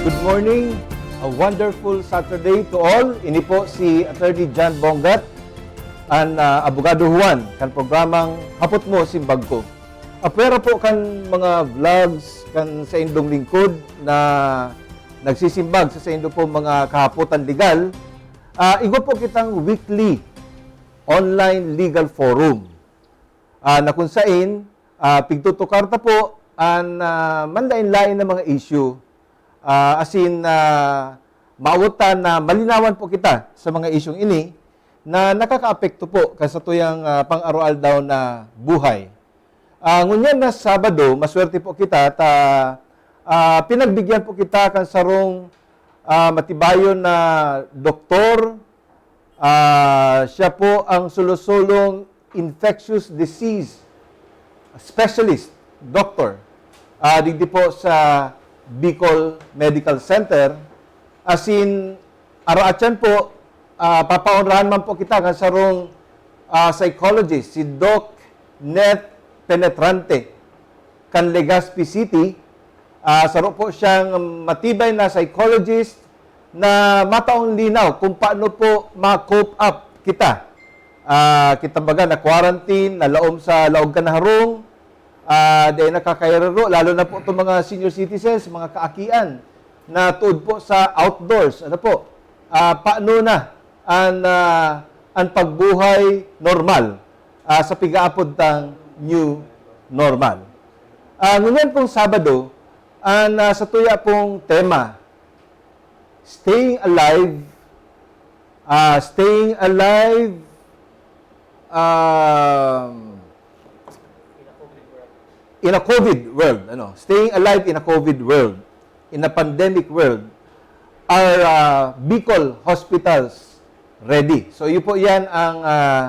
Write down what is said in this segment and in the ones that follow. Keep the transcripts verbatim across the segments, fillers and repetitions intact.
Good morning. A wonderful Saturday to all. Ini po si Attorney John Bongat, an, ah, Abogado Juan, kan programang Hapot Mo, Simbag Ko. Apwera po kan mga vlogs kan saindong lingkod na nagsisimbag sa saindo po mga kahapotan legal, ah, igwa po kitang weekly online legal forum, ah, na kung sain, ah, pigtutukar ta po an, ah, manlaen-laen na mga issue, ah, asin, ah, maawot ta na malinawan po kita sa mga isyung ini na nakakaapekto po kan satuyang, ah, pang-aroaldaw na buhay. Ah, ngunyan na Sabado, maswerte po kita ta, ah, pinagbigyan po kita kan sarong, ah, matibayon na doktor. Ah, siya po ang solosolong infectious disease specialist, doctor, ah, digdi po sa Bicol Medical Center. Asin, araatyan po, ah, papaonrahan man po kita kan sarong, ah, psychologist, si Doc Neth Penetrante, kan Legazpi City. Ah, saro po siyang matibay na psychologist na mataong linaw kung paano po ma-cope up kita. Ah, kita baga na quarantine, nalaom sa laog kan harong, ah, dai nakakairaro, lalo na po itong mga senior citizens, mga kaakian, na tuod po sa outdoors. Ano po? Ah, paano na an, ah, an pagbuhay normal, ah, sa pigaapod tang new normal? Ah, ngunyan pong Sabado, an, ah, satuya pong tema, staying alive, ah, staying alive, um, in a COVID world, ano, staying alive in a COVID world, in a pandemic world, are, ah, Bicol hospitals ready? So, iyo po yan ang, ah,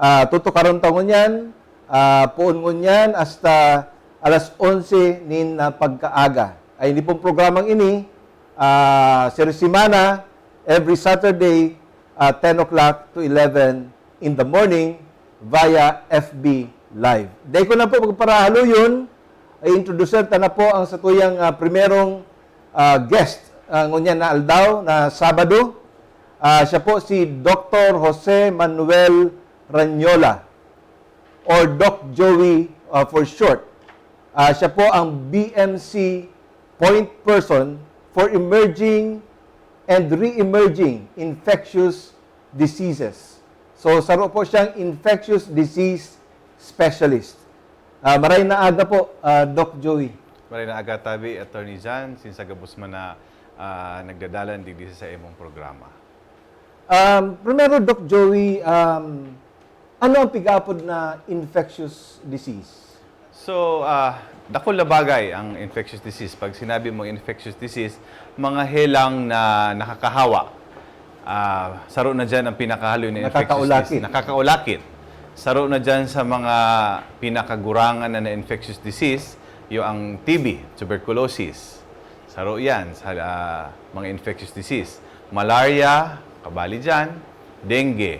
ah, tutukaron ta ngunyan, ah, poon ngunyan hasta alas onse nin, ah, pagkaaga. Ay, ini pong programang ini, ah, ser semana, every Saturday, ah, ten o'clock to eleven in the morning via F B Live. Dai ko na po magparahaloyon, i-introduce ta na po ang satuyang, ah, primerong, ah, guest, ah, ngunyan na aldaw na Sabado. Ah, siya po si Doktor Jose Manuel Ranyola, or Doc Joey, ah, for short. Ah, siya po ang B M C point person for emerging and re-emerging infectious diseases. So, saro po siyang infectious disease specialist. Ah, maray na aga po, ah, Doc Joey. Maray na aga tabi, Attorney Jan, sinsa gabos man na, ah, nagdadalan digdi sa imong programa. Um, primero, Doc Joey, um, ano ang pigaapod na infectious disease? So, ah, dakul na bagay ang infectious disease. Pag sinabi mo infectious disease, mga helang na nakakahawa. Ah, saro na dyan ang pinakahaloy na infectious disease. Nakakaulakit. Nakakaulakit. Saro na dyan sa mga pinakagurangan na, na infectious disease, yung ang T B, tuberculosis. Saro yan sa, ah, mga infectious disease. Malaria, kabali dyan, dengue.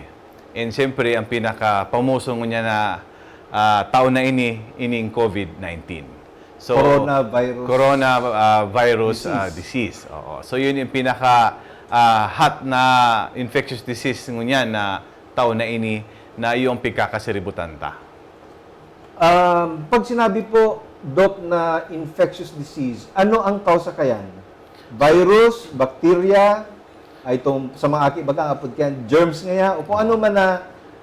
And siyempre, ang pinaka-pamoso ngunyan na, ah, taon na ini, ining COVID nineteen. So, coronavirus, coronavirus, ah, disease. Disease. Oo. So, yun yung pinaka, ah, hot na infectious disease ngunyan na taon na ini na iyo ang pigkakasiributan ta. Um, pag sinabi po, Doc, na infectious disease, ano ang kausa kayan? Virus, bacteria, ay itong sa mga aki baga, apod kayan, germs ngaya, o kung ano man na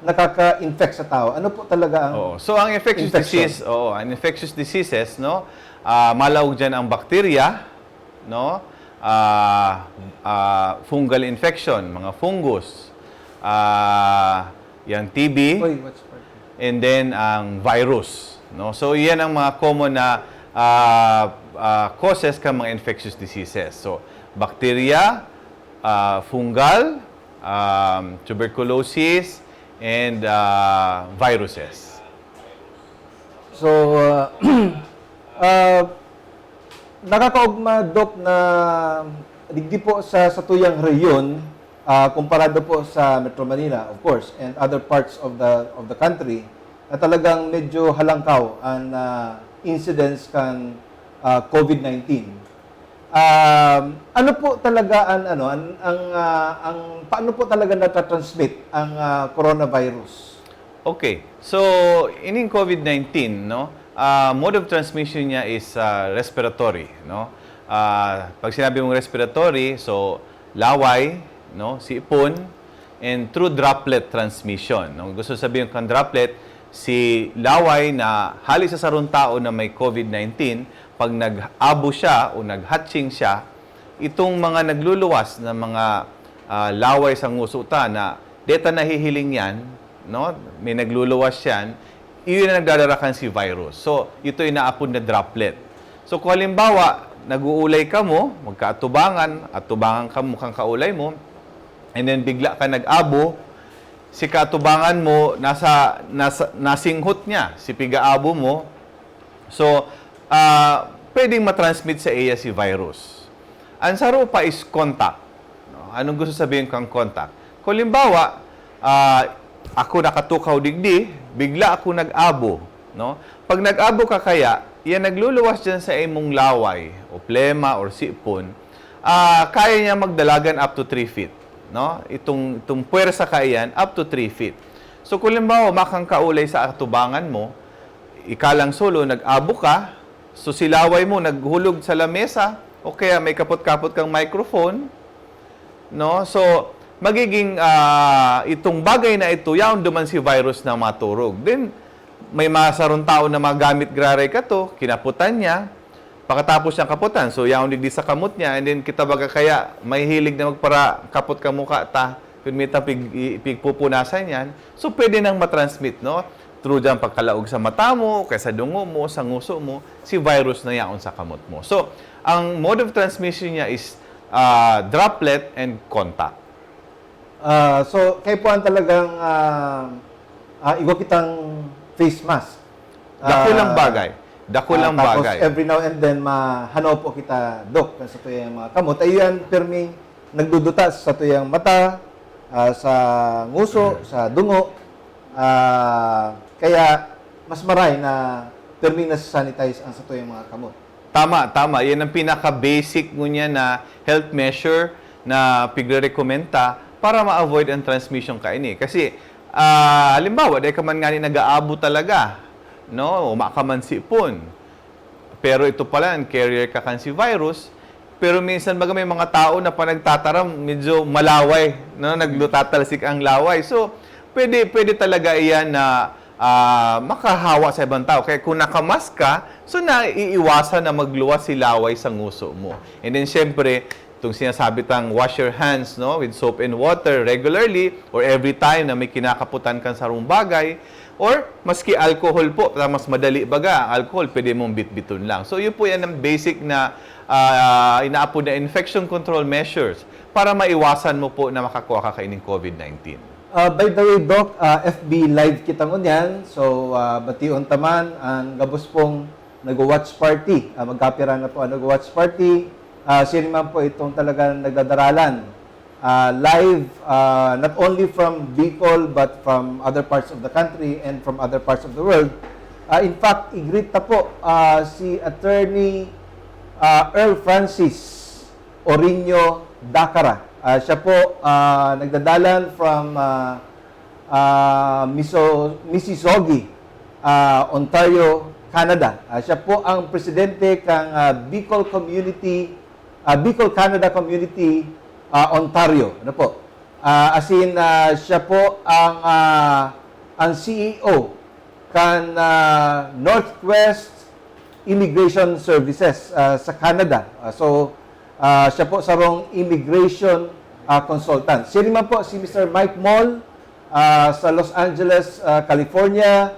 nakaka-infect sa tao. Ano po talaga ang infection? Oo. So, ang infectious disease, oo, ang infectious diseases, no? Ah, malaog dyan ang bacteria, no? Ah, ah, fungal infection, mga fungus, ah, yang T B, oy, what's part? And then ang virus, no? So, yan ang mga common na, ah, ah, causes kan mga infectious diseases. So, bacteria, ah, fungal, um, tuberculosis, and, ah, viruses. So, ah, ah, nakakaogma, Doc, na digdi po sa satuyang rehiyon, ah, komparado po sa Metro Manila, of course, and other parts of the, of the country, na talagang medyo halangkaw ang, ah, incidence kan, ah, COVID nineteen. Um, ano po talaga ang, ano, ang, ang, ah, ang, paano po talaga natatransmit ang, ah, coronavirus? Okay. So, ining COVID nineteen, no? Ah, mode of transmission niya is ah, respiratory, no? Ah, pag sinabi mong respiratory, so laway, no, sipon, and through droplet transmission, no? Gusto sabihin kang droplet, si laway na hali sa sarong tao na may COVID nineteen, pag nag-abo siya o naghatching siya, itong mga nagluluwas na mga ah, laway sa nguso ta na deta nahihiling yan, no? May nagluluwas yan, iyon ang nagdadara kan si virus. So, ito inaapod na droplet. So, kung halimbawa, nag-uulay kamo, magkaatubangan, atubangan kamo kang kaulay mo, and then bigla ka nag-abo, si kaatubangan mo, nasa, nasa, nasinghot niya si pigaabo mo, so, ah, pwedeng matransmit sa iya si virus. Ang saro pa is contact. No? Anong gusto sabihin kang contact? Kung halimbawa, ah, ako nakatukaw digdi, bigla ako nag-abo. No? Pag nag-abo ka kaya, yan nagluluwas dyan sa imong laway, o plema, or sipon, ah, kaya niya magdalagan up to three feet. No? Itong, itong puwersa ka iyan, up to three feet. So, kung halimbawa, makang kaulay sa atubangan mo, ikalang solo, nag-abo ka, so si laway mo naghulog sa lamesa, o kaya may kapot-kapot kang microphone, no? So, magiging ah, itong bagay na ito, yaon duman si virus na maturog. Then, may mga sarong tao na magamit graray kato, kinaputan niya, pakatapos niyang kaputan, so yaon digdi sa kamot niya, and then kita baga kaya mahihilig na magpara kapot ka mukha ta, kun may ta pig, i- pigpupunasan yan, so pwede nang matransmit, no? Through dyan pagkalaog sa mata mo, kaya sa dungo mo, sa nguso mo, si virus na yaon sa kamot mo. So, ang mode of transmission niya is ah, droplet and contact. Ah, so, kaipuhan talagang ah, ah, igwa kitang face mask. Dakulang Ah, bagay. Dakulang ah, tapos bagay. every now and then, mahanaw po kita, Doc, kan satuyang mga kamot. Ay yan, pirming nagduduta sa satuyang mata, ah, sa nguso, sa dungo. Ah, kaya, mas maray na pirming nasa-sanitize ang satuyang mga kamot. Tama, tama. Yan ang pinaka-basic ngunyan na health measure na pigre-recommend ta para ma-avoid ang transmission kaini. Kasi, ah, halimbawa, dahil ka man nga ni nag-aabo talaga, no? Uma ka man sipon. Pero ito pala, ang carrier ka kan si virus. Pero minsan, baga may mga tao na pa nagtataram, medyo malaway, no? Naglutatalsik ang laway. So, pwede, pwede talaga iyan na ah, makahawa sa ibang tao. Kaya kung nakamask ka, so naiiwasan na magluwas si laway sa nguso mo. And then, syempre, itong sinasabi tang wash your hands, no, with soap and water regularly or every time na may kinakaputan kang sarong bagay, or maski alcohol po, ta mas madali baga, ang alcohol, pwede mong bitbiton lang. So, yun po yan ang basic na ah, inaapod na infection control measures para maiwasan mo po na makakuha ka kaining COVID nineteen. Ah, by the way, Doc, ah, F B live kita ngunyan. So, ah, bation ta man ang gabos pong nag-watch party. Ah, magkapira na po ang nag-watch party. Ah, sino man po itong talagang nagdadaralan, ah, live, ah, not only from Bicol but from other parts of the country and from other parts of the world. Ah, in fact, i-greet ta po ah, si Attorney ah, Earl Francis Orino Dacara. Ah, siya po ah, nagdadalan from ah, ah, Miso- Mississauga, ah, Ontario, Canada. Ah, siya po ang presidente kang ah, Bicol Community, ah, Bicol Canada Community, ah, Ontario. Ano po? Ah, as in, ah, siya po ang ah, ang C E O kan ah, Northwest Immigration Services ah, sa Canada. Ah, so, ah, siya po sarong immigration ah, consultant. Siya naman po si Mister Mike Mall ah, sa Los Angeles, ah, California.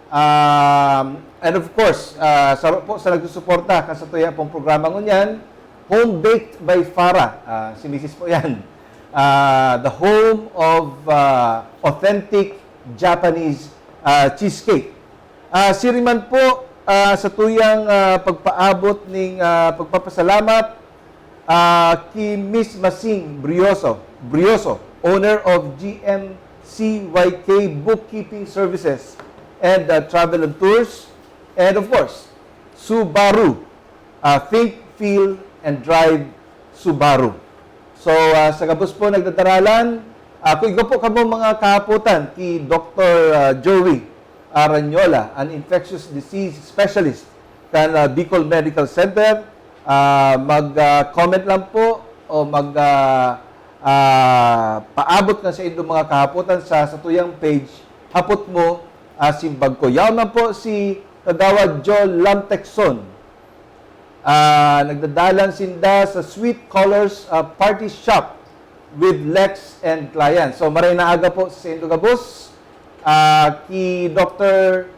Um, and of course, ah, sa po sa nagsusuporta kan satuyang pong programa ngunyan, Home Baked by Farah. Ah, si Misis po yan. Ah, the home of ah, authentic Japanese ah, cheesecake. Ah, siring man po ah, sa tuyang ah, pagpaabot ning ah, pagpapasalamat ah, ki Miss Masing Brioso, Brioso, owner of G M C Y K Bookkeeping Services and ah, Travel and Tours, and of course, Subaru, ah, Think, Feel, and drive Subaru. So, ah, sa gabos po nagdadaralan, ah, kung igwa po kamo mga kahapotan ki Doktor, ah, Joey Aranyola, an infectious disease specialist kan, ah, Bicol Medical Center, ah, mag, ah, comment lang po o mag, ah, ah, paabot kan saindong mga kahapotan sa satuyang page, Hapot Mo, ah, Simbag Ko. Yaon man po si Kagawad Joe Lamtecson. Ah, nagdadalan sinda sa Sweet Colors, ah, Party Shop with Lex and clients. So, maray na aga po sa saindo gabos. Ah, ki Doktor,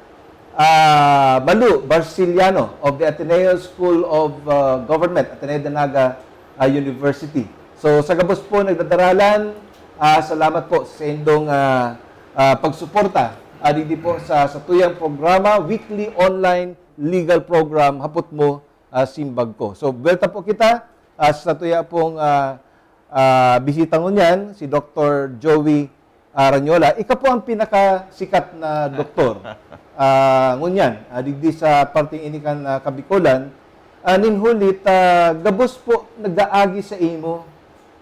ah, Malu Barciliano of the Ateneo School of, ah, Government, Ateneo de Naga, ah, University. So, sa gabos po nagdadaralan, ah, salamat po sa indong, ah, ah, pagsuporta, ah, digdi po sa satuyang programa, weekly online legal program, Hapot Mo, ah, Simbag Ko. So, buwelta po kita, ah, sa satuya pong, ah, ah, bisita ngunyan, si Doktor Joey, ah, Ranyola. Ika po ang pinakasikat na doktor, ah, ngunyan, ah, digdi sa parteng ini kan, ah, Kabikolan. Ah, nin huli ta gabos po nag-aagi sa imo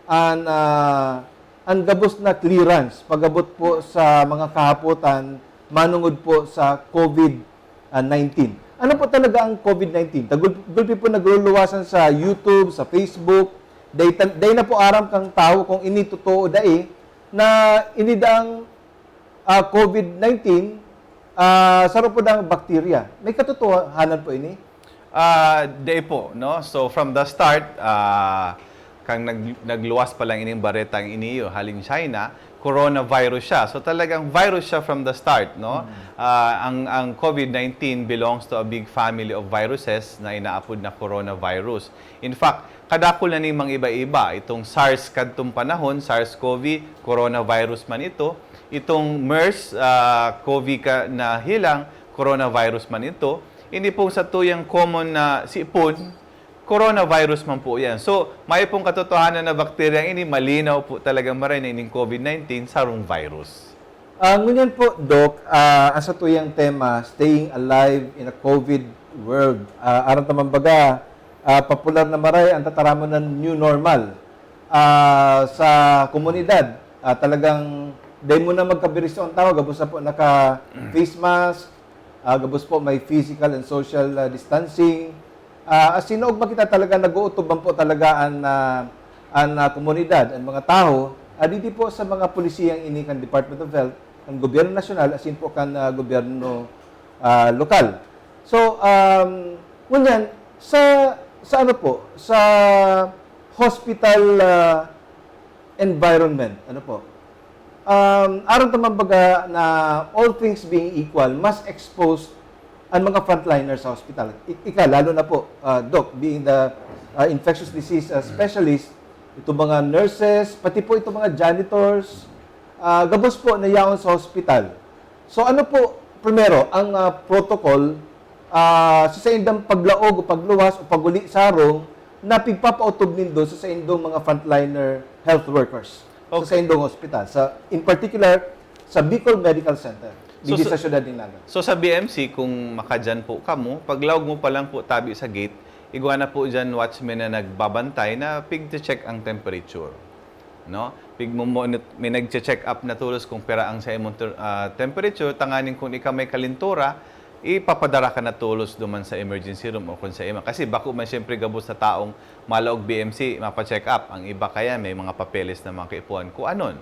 an, ah, an gabos na clearance pag-abot po sa mga kahapotan manungod po sa COVID, ah, nineteen. Ano po talaga ang COVID nineteen? Tagul-, gulpi po nagluluwasan sa YouTube, sa Facebook. Dai ta-, dai na po aram kang tawo kung ini totoo o dai, na ini daang, ah, COVID nineteen, ah, saro po daang bakterya. May katotohanan po ini? Ah, dai po, no? So, from the start, ah, kan nag-, nagluwas pa lang ining baretang ini, haling China, coronavirus siya. So, talagang virus siya from the start, no? Mm. Ah, ang, ang COVID nineteen belongs to a big family of viruses na inaapod na coronavirus. In fact, kadakul na ning mangiba-iba. Itong SARS kadtong panahon, SARS-CoV, coronavirus man ito. Itong MERS, ah, COVID ka na hilang, coronavirus man ito. Ini pong satuyang common na sipon, coronavirus man po yan. So, may pong katotohanan na bakteryang ini, malinaw po talagang maray na ining COVID nineteen, sarong virus. Ah, ngunyan po, Doc, ah, ang satuyang tema, staying alive in a COVID world. Ah, aram ta man baga, ah, popular na maray ang tataramon na new normal. Ah, sa komunidad, ah, talagang dai mo na magkabiriso ang tawo, gabos na po naka-face mask, ah, gabos po may physical and social, ah, distancing. Ah, asin naogma kita talaga, nag-uutoban po talaga an, ah, an, ah, komunidad, an mga tawo, ah, digdi po sa mga polisiyang ini kan Department of Health, kan gobyerno nasyonal, asin po kan, ah, gobyerno, ah, lokal. So, um, ngunyan, sa, sa ano po, sa hospital, ah, environment, ano po, um, aram ta man baga na all things being equal, mas exposed ang mga frontliners sa hospital. I-, ika, lalo na po, ah, Doc, being the, ah, infectious disease, ah, specialist, itong mga nurses, pati po itong mga janitors, ah, gabos po na yaon sa hospital. So, ano po, primero, ang, ah, protocol, ah, sa saindang paglaog o pagluwas o pag-uli sa harong na pigpapautob nindo sa saindong mga frontliner health workers sa Okay. saindong hospital, sa, in particular, sa Bicol Medical Center, So, digdi sa sa, syudad nin Naga? So, sa B M C, kung makadyan po kamo, paglaog mo pa lang po tabi sa gate, igwa na po dyan watchman na nagbabantay na pigche-check ang temperature. No? Pig mo, mo, may nagche-check up na tolos kung pira ang sa imong ter-, ah, temperature, tanganing kung ika may kalintura, ipapadara ka na tolos duman sa emergency room o kung sa ima. Kasi bako man siyempre gabos na taong malaog B M C, mapa-check up. Ang iba kaya may mga papeles na mga kaipuhan, kung anon.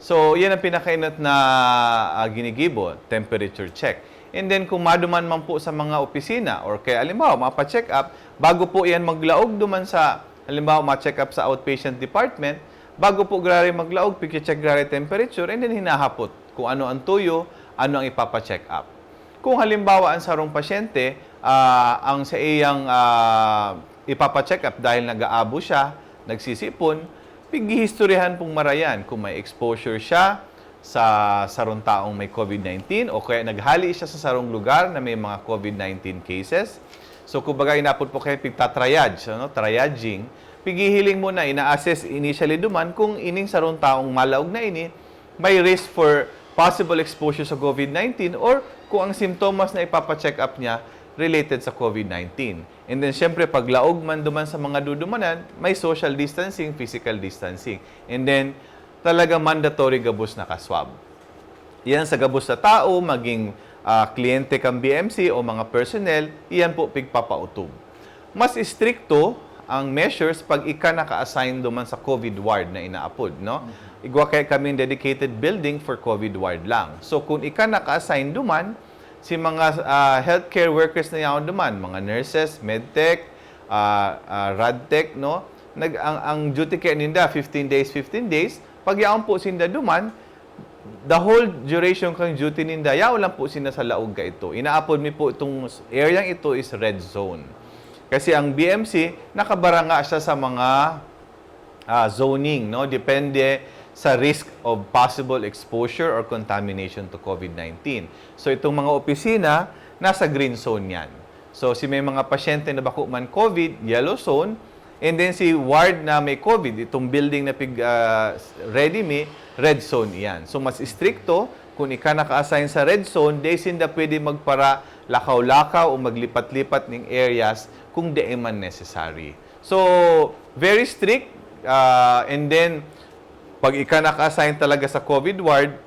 So, yan ang pinakainot na, ah, ginigibo, temperature check. And then, kung maduman man po sa mga opisina or kaya, halimbawa, mapa-check up, bago po yan maglaog duman sa, halimbawa, ma-check up sa outpatient department, bago po grabe maglaog, pigche-check grabe temperature, and then hinahapot kung ano ang tuyo, ano ang ipapa-check up. Kung halimbawa, ang sarong pasyente, ah, ang sa iyang, ah, ipapa-check up dahil nag-aabo siya, nagsisipon, pighihistoryahan pong marayan kung may exposure siya sa sarong taong may COVID nineteen o kaya naghali siya sa sarong lugar na may mga COVID nineteen cases. So, kumbaga, inapod po kayo pigta-triage, ano, triaging. Pighihiling muna, ina-assess initially duman kung ining sarong taong malaog na ini may risk for possible exposure sa COVID nineteen or kung ang simptomas na ipapa-check up niya related sa COVID nineteen. And then, syempre, pag laog man duman sa mga dudumanan, may social distancing, physical distancing. And then, talaga mandatory gabos na ka-swab. Yan sa gabos na tao, maging, ah, kliyente kan B M C o mga personnel, iyan po pigpapautob. Mas istrikto ang measures pag ika naka-assign duman sa COVID ward na inaapod, no? Igwa kaya kaming dedicated building for COVID ward lang. So, kung ika naka-assign duman, si mga, ah, healthcare workers na yaon duman, mga nurses, medtech, ah, ah, radtech, no? Nag-, ang, ang duty care ninda, fifteen days, fifteen days. Pag yaon po sinda duman, the whole duration kan duty ninda, yaon lang po sinda sa laog kaito. Inaapod mi po itong s-, area ito is red zone. Kasi ang B M C, nakabaranga siya sa mga, ah, zoning, no? Depende sa risk of possible exposure or contamination to COVID nineteen. So, itong mga opisina, nasa green zone yan. So, si may mga pasyente na bako man COVID, yellow zone, and then si ward na may COVID, itong building na pig, ah, ready mi, red zone iyan. So, mas istrikto, kung ika naka-assign sa red zone, di sinda pwede magpara lakaw-lakaw o maglipat-lipat ning areas kung di man necessary. So, very strict, ah, and then, pag ika naka-assign talaga sa COVID ward,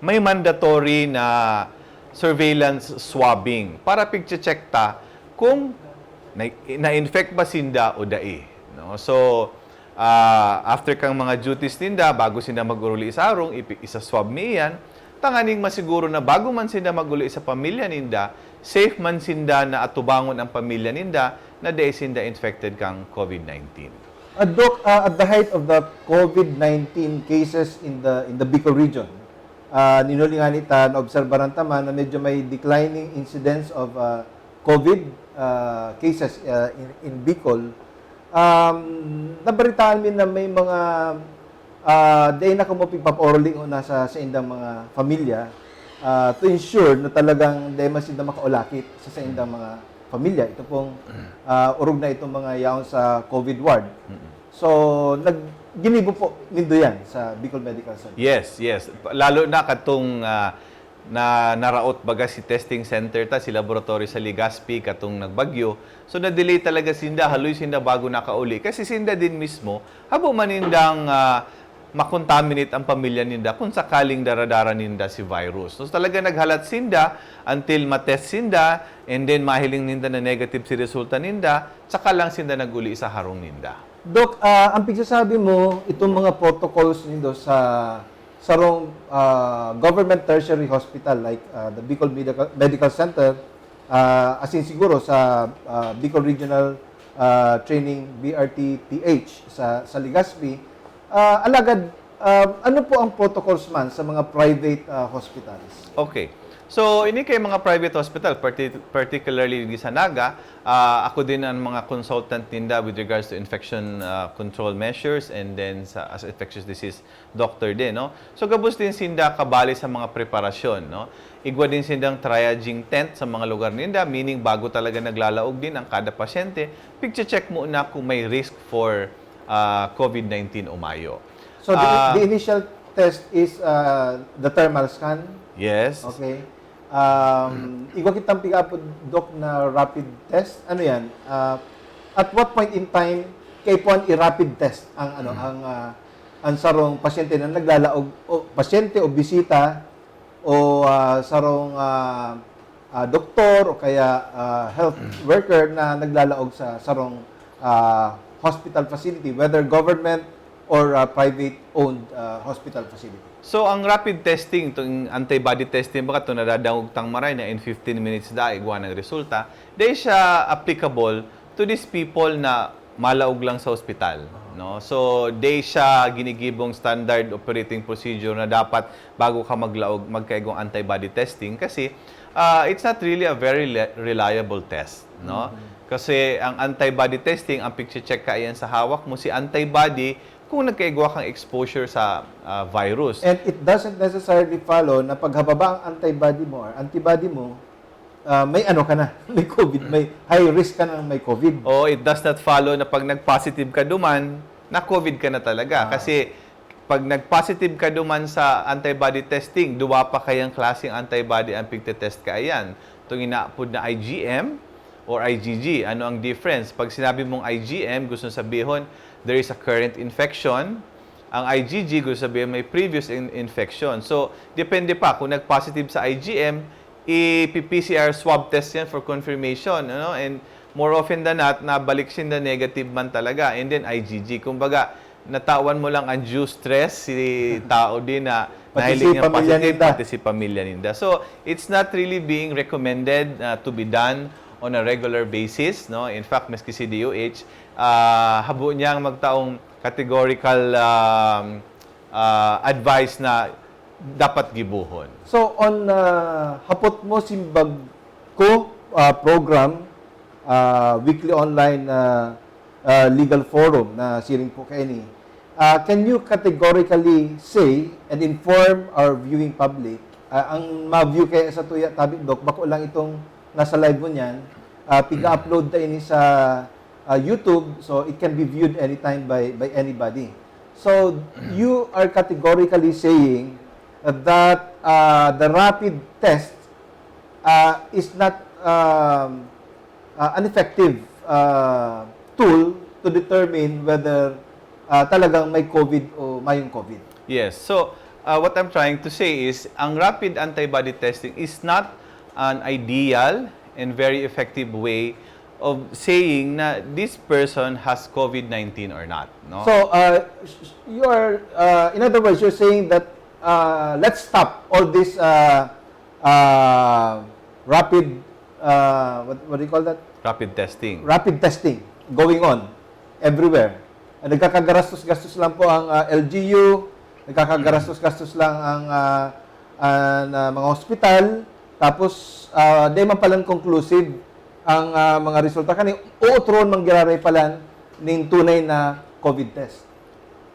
may mandatory na surveillance swabbing para pigche-check ta kung na, na-infect ba sinda o dai, no? So, ah, after kang mga duties ninda, bago sinda mag-uruli sa harong, ipi-, isa-swab mi iyan, tanganing masiguro na bago man sinda mag-uli sa pamilya ninda, safe man sinda na atubangon ang pamilya ninda na dai sinda infected kang COVID nineteen. Ah, Doc, ah, at the height of the COVID nineteen cases in the, in the Bicol region, ah, nin huli ngani ta, naobserbaran ta man na medyo may declining incidence of, ah, COVID, ah, cases, ah, in, in Bicol. Um, nabaritaan mi na may mga, ah, dai na kamo pigpapaoroli ngona sa saindang mga pamilya, ah, to ensure na talagang dai man sinda makaulakit sa saindang mga pamilya. Ito pong, ah, orog na itong mga yaon sa COVID ward. Mm. So, nag-, ginibo po nindo yan sa Bicol Medical Center? Yes, yes. Lalo na katong, ah, na naraot baga si testing center ta, si laboratory sa Legazpi katong nagbagyo. So, na-delay talaga sinda, haloy sinda bago nakauli. Kasi sinda din mismo, habo man nindang, ah, makontaminate ang pamilya ninda kung sakaling daradara ninda si virus. So, talaga naghalat sinda until matest sinda, and then mahiling ninda na negative si resulta ninda, saka lang sinda nag-uli sa harong ninda. Doc, ah, ang pigsasabi mo, itong mga protocols nindo sa sarong, ah, government tertiary hospital like, ah, the Bicol Medical, Medical Center, ah, asin siguro sa, ah, Bicol Regional, ah, Training, B R T T H, sa, sa Legazpi. Ah, alagad, ah, ano po ang protocols man sa mga private, ah, hospitals? Okay. So, ini kay mga private hospital, parti-, particularly di sa Naga, ah, ako din ang mga consultant ninda with regards to infection, ah, control measures and then sa, as infectious disease doctor din, no? So, gabos din sinda kabali sa mga preparasyon, no? Igwa din sindang triaging tent sa mga lugar ninda, meaning bago talaga naglalaog din ang kada pasyente, pigche-check muna kung may risk for, ah, COVID nineteen o mayo. So, the, Ah, the initial test is, ah, the thermal scan? Yes. Okay. Um, igwa kitang piga-apod, Doc, na rapid test. Ano yan? Ah, at what point in time, kaipuhan i-rapid test ang, ano, Mm. ang, ah, ang sarong pasyente na naglalaog, o pasyente o bisita, o, ah, sarong, ah, ah, doktor o kaya, ah, health Mm. worker na naglalaog sa sarong, ah, hospital facility, whether government or, ah, private-owned, ah, hospital facility? So, ang rapid testing, itong antibody testing, baka ito nadadangog tang maray na in fifteen minutes da, igwa ng resulta, dai siya applicable to these people na malaog lang sa ospital, no? So, dai siya ginigibong standard operating procedure na dapat bago ka maglaog, magkaigwang antibody testing kasi, ah, it's not really a very le-, reliable test, no? Mhm. Kasi ang antibody testing, ang pigche-check ka iyan sa hawak mo, si antibody, kung nagkaigwa kang exposure sa, ah, virus. And it doesn't necessarily follow na paghababa ang antibody mo or antibody mo, ah, may ano ka na, may COVID, may high risk ka na may COVID. Oo, it does not follow na pag nag-positive ka duman, na-COVID ka na talaga. Ah. Kasi pag nag-positive ka duman sa antibody testing, duwa pa kayang klaseng antibody ang pigte-test ka iyan. itong inaapod na I G M or I G G. Ano ang difference? Pag sinabi mong I G M, gusto sabihon, there is a current infection. Ang I G G, gusto sabihin, may previous in- infection. So, depende pa. Kung nag-positive sa I G M, i-P C R swab test yan for confirmation. Ano? And more often than not, nabalik siya na negative man talaga. And then I G G. Kumbaga, natawan mo lang ang due stress, si tao din na Pati nahiling si niyang pamilya positive, ninda. Pati si pamilya ninda. So, it's not really being recommended uh, to be done on a regular basis. No? In fact, maski si D O H, ah, habo niyang magtaong categorical um, ah, advice na dapat gibohon. So, on uh, Hapot Mo Simbag Ko uh, program, uh, weekly online uh, uh, legal forum na siring po kaini, uh, can you categorically say and inform our viewing public, uh, ang ma-view kaya sa tuya tabi, Doc, bako lang itong nasa live mo niyan, uh, piga-upload ta ini sa uh, YouTube, so it can be viewed anytime by, by anybody. So, you are categorically saying that uh, the rapid test uh, is not um, uh, an effective uh, tool to determine whether uh, talagang may COVID o mayong COVID. Yes. So, uh, what I'm trying to say is, ang rapid antibody testing is not an ideal and very effective way of saying na this person has COVID nineteen or not. No? So, uh, you are, uh, in other words, you're saying that uh, let's stop all this uh, uh, rapid, uh, what, what do you call that? Rapid testing. Rapid testing going on everywhere. Ah, nagkakagarastos-gastos lang po ang ah, L G U, nagkakagarastos-gastos lang ang ah, ah, na mga hospital, tapos ah, di man palan conclusive ang ah, mga resulta. Kani, uutron man giraray palan ning tunay na COVID test.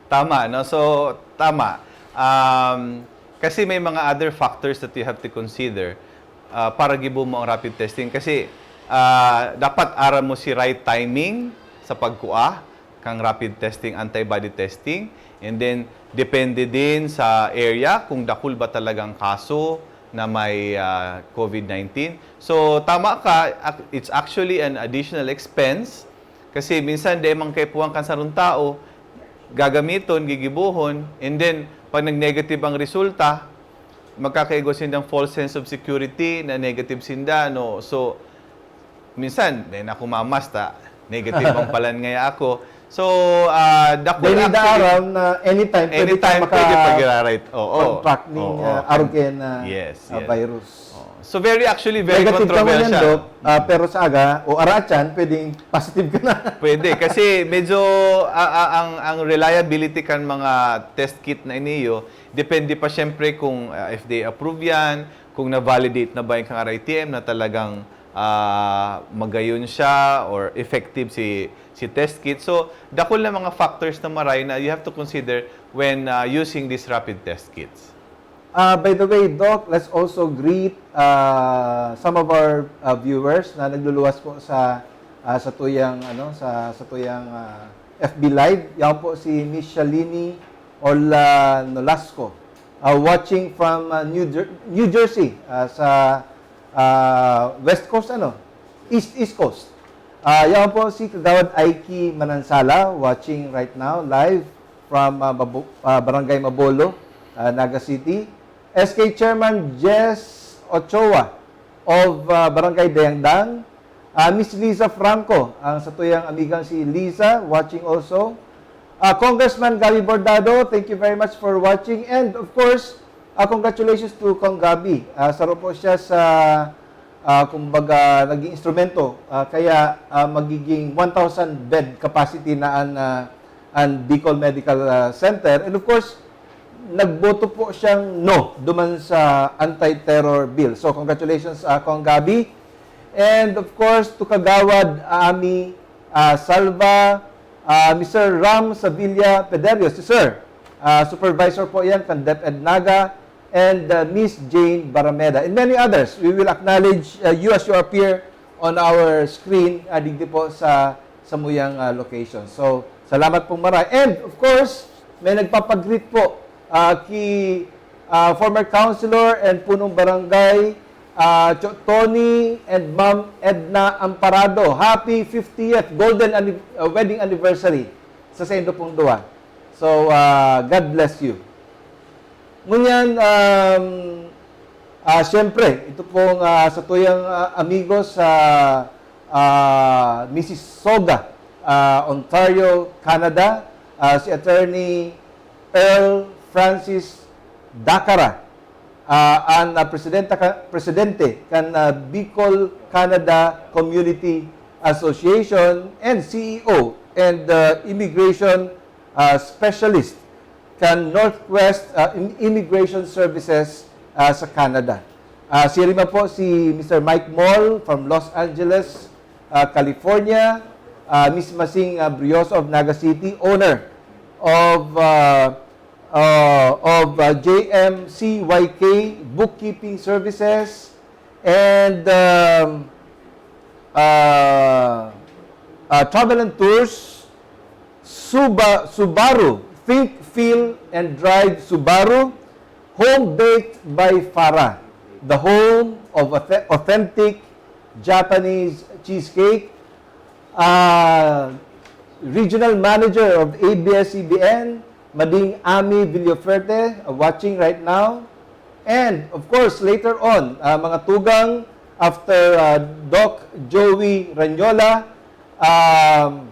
Tama, no? So, tama. Um, kasi may mga other factors that you have to consider uh, para gibo mo ang rapid testing. Kasi uh, dapat aram mo si right timing sa pagkuha kang rapid testing, antibody testing. And then, depende din sa area kung dakul ba talagang kaso na may uh, COVID nineteen. So, tama ka, ac- it's actually an additional expense kasi minsan, di man kaipuhan kan sarong tao, gagamiton, gigibohon, and then, pag nag-negative ang resulta, magkakaigwa sindang false sense of security na negative sinda, no? So, minsan, di na ako mamasta, negative ang palan ngaya ako. So, uh, dakul Dahil nidaaram na anytime, pwede anytime ka maka- pwede pag-right. Oo. contract ning Oo. ah, arugen na Yes, ah, yes. virus. So, very actually, very Negative ka man yan, controversial. Doc, ah, pero sa aga, o araat yan, pwedeng positive ka na. Pwede. Kasi medyo ah, ah, ang, ang reliability kan mga test kit na iniyo, depende pa siyempre kung ah, F D A approved yan, kung na-validate na ba yung kang R I T M na talagang ah, magayon siya or effective si, si test kit. So, dakul na mga factors na maray na you have to consider when ah, using these rapid test kits. Uh, by the way, Doc, let's also greet uh, some of our uh, viewers na nagluluwas po sa uh, sa tuyang ano sa sa tuyang uh, F B Live. Yan po si Miss Shalini Orla Nolasco, uh, watching from uh, New, Jer- New Jersey uh, sa uh, West Coast ano, East East Coast. Uh, yan po si Kagawad Aiki Manansala watching right now live from uh, Babo- uh, Barangay Mabolo, uh, Naga City. S K Chairman Jess Ochoa of uh, Barangay Dayangdang. Uh, Miss Liza Franco, ang satuyang amigang si Liza, watching also. Uh, Congressman Gabby Bordado, thank you very much for watching. And of course, uh, congratulations to Cong Gabby. Uh, saro po siya sa, uh, kumbaga, naging instrumento. Uh, kaya uh, magiging one thousand bed capacity na ang uh, and Bicol Medical uh, Center. And of course, nagboto po siyang no duman sa anti-terror bill. So congratulations uh, Cong Gabby. And of course, to Kagawad Ami uh, Salva, uh, Mister Ram Savilla Pederio, si Sir. Uh, supervisor po yan kan DepEd Naga, and uh, Miss Jane Barameda, and many others. We will acknowledge uh, you as you appear on our screen uh, digdi po sa samuyang uh, location. So, salamat pong maray. And of course, may nagpapag-greet po uh, ki uh, former councilor and punong barangay ah, Cho Tony and Ma'am Edna Amparado. Happy fiftieth golden anni-, ah, wedding anniversary sa saindo pong duwa. So, ah, God bless you. Ngunyan, um, ah, siyempre, ito pong, ah, satuyang, ah, amigos sa, ah, Mississauga, ah, Ontario, Canada, ah, si Attorney Earl Francis Dacara, ah, an, ah, presidenta ka-, presidente kan, ah, Bicol Canada Community Association and C E O and, ah, immigration, ah, specialist kan Northwest, ah, Im-, Immigration Services, ah, sa Canada. Ah, siya rin po si Mister Mike Mall from Los Angeles, ah, California, ah, Miss Masing, ah, Brioso of Naga City, owner of, ah, ah, of, ah, J M C Y K Bookkeeping Services, and, um, ah, ah, Travel and Tours, Suba-, Subaru, Think, Feel, and Drive Subaru, Home Baked by Farah, the home of authe-, authentic Japanese cheesecake, ah, Regional Manager of A B S C B N, Mading Ami Villaferte, ah, watching right now. And, of course, later on, ah, mga tugang, after, ah, Doc Joey Ranyola, um,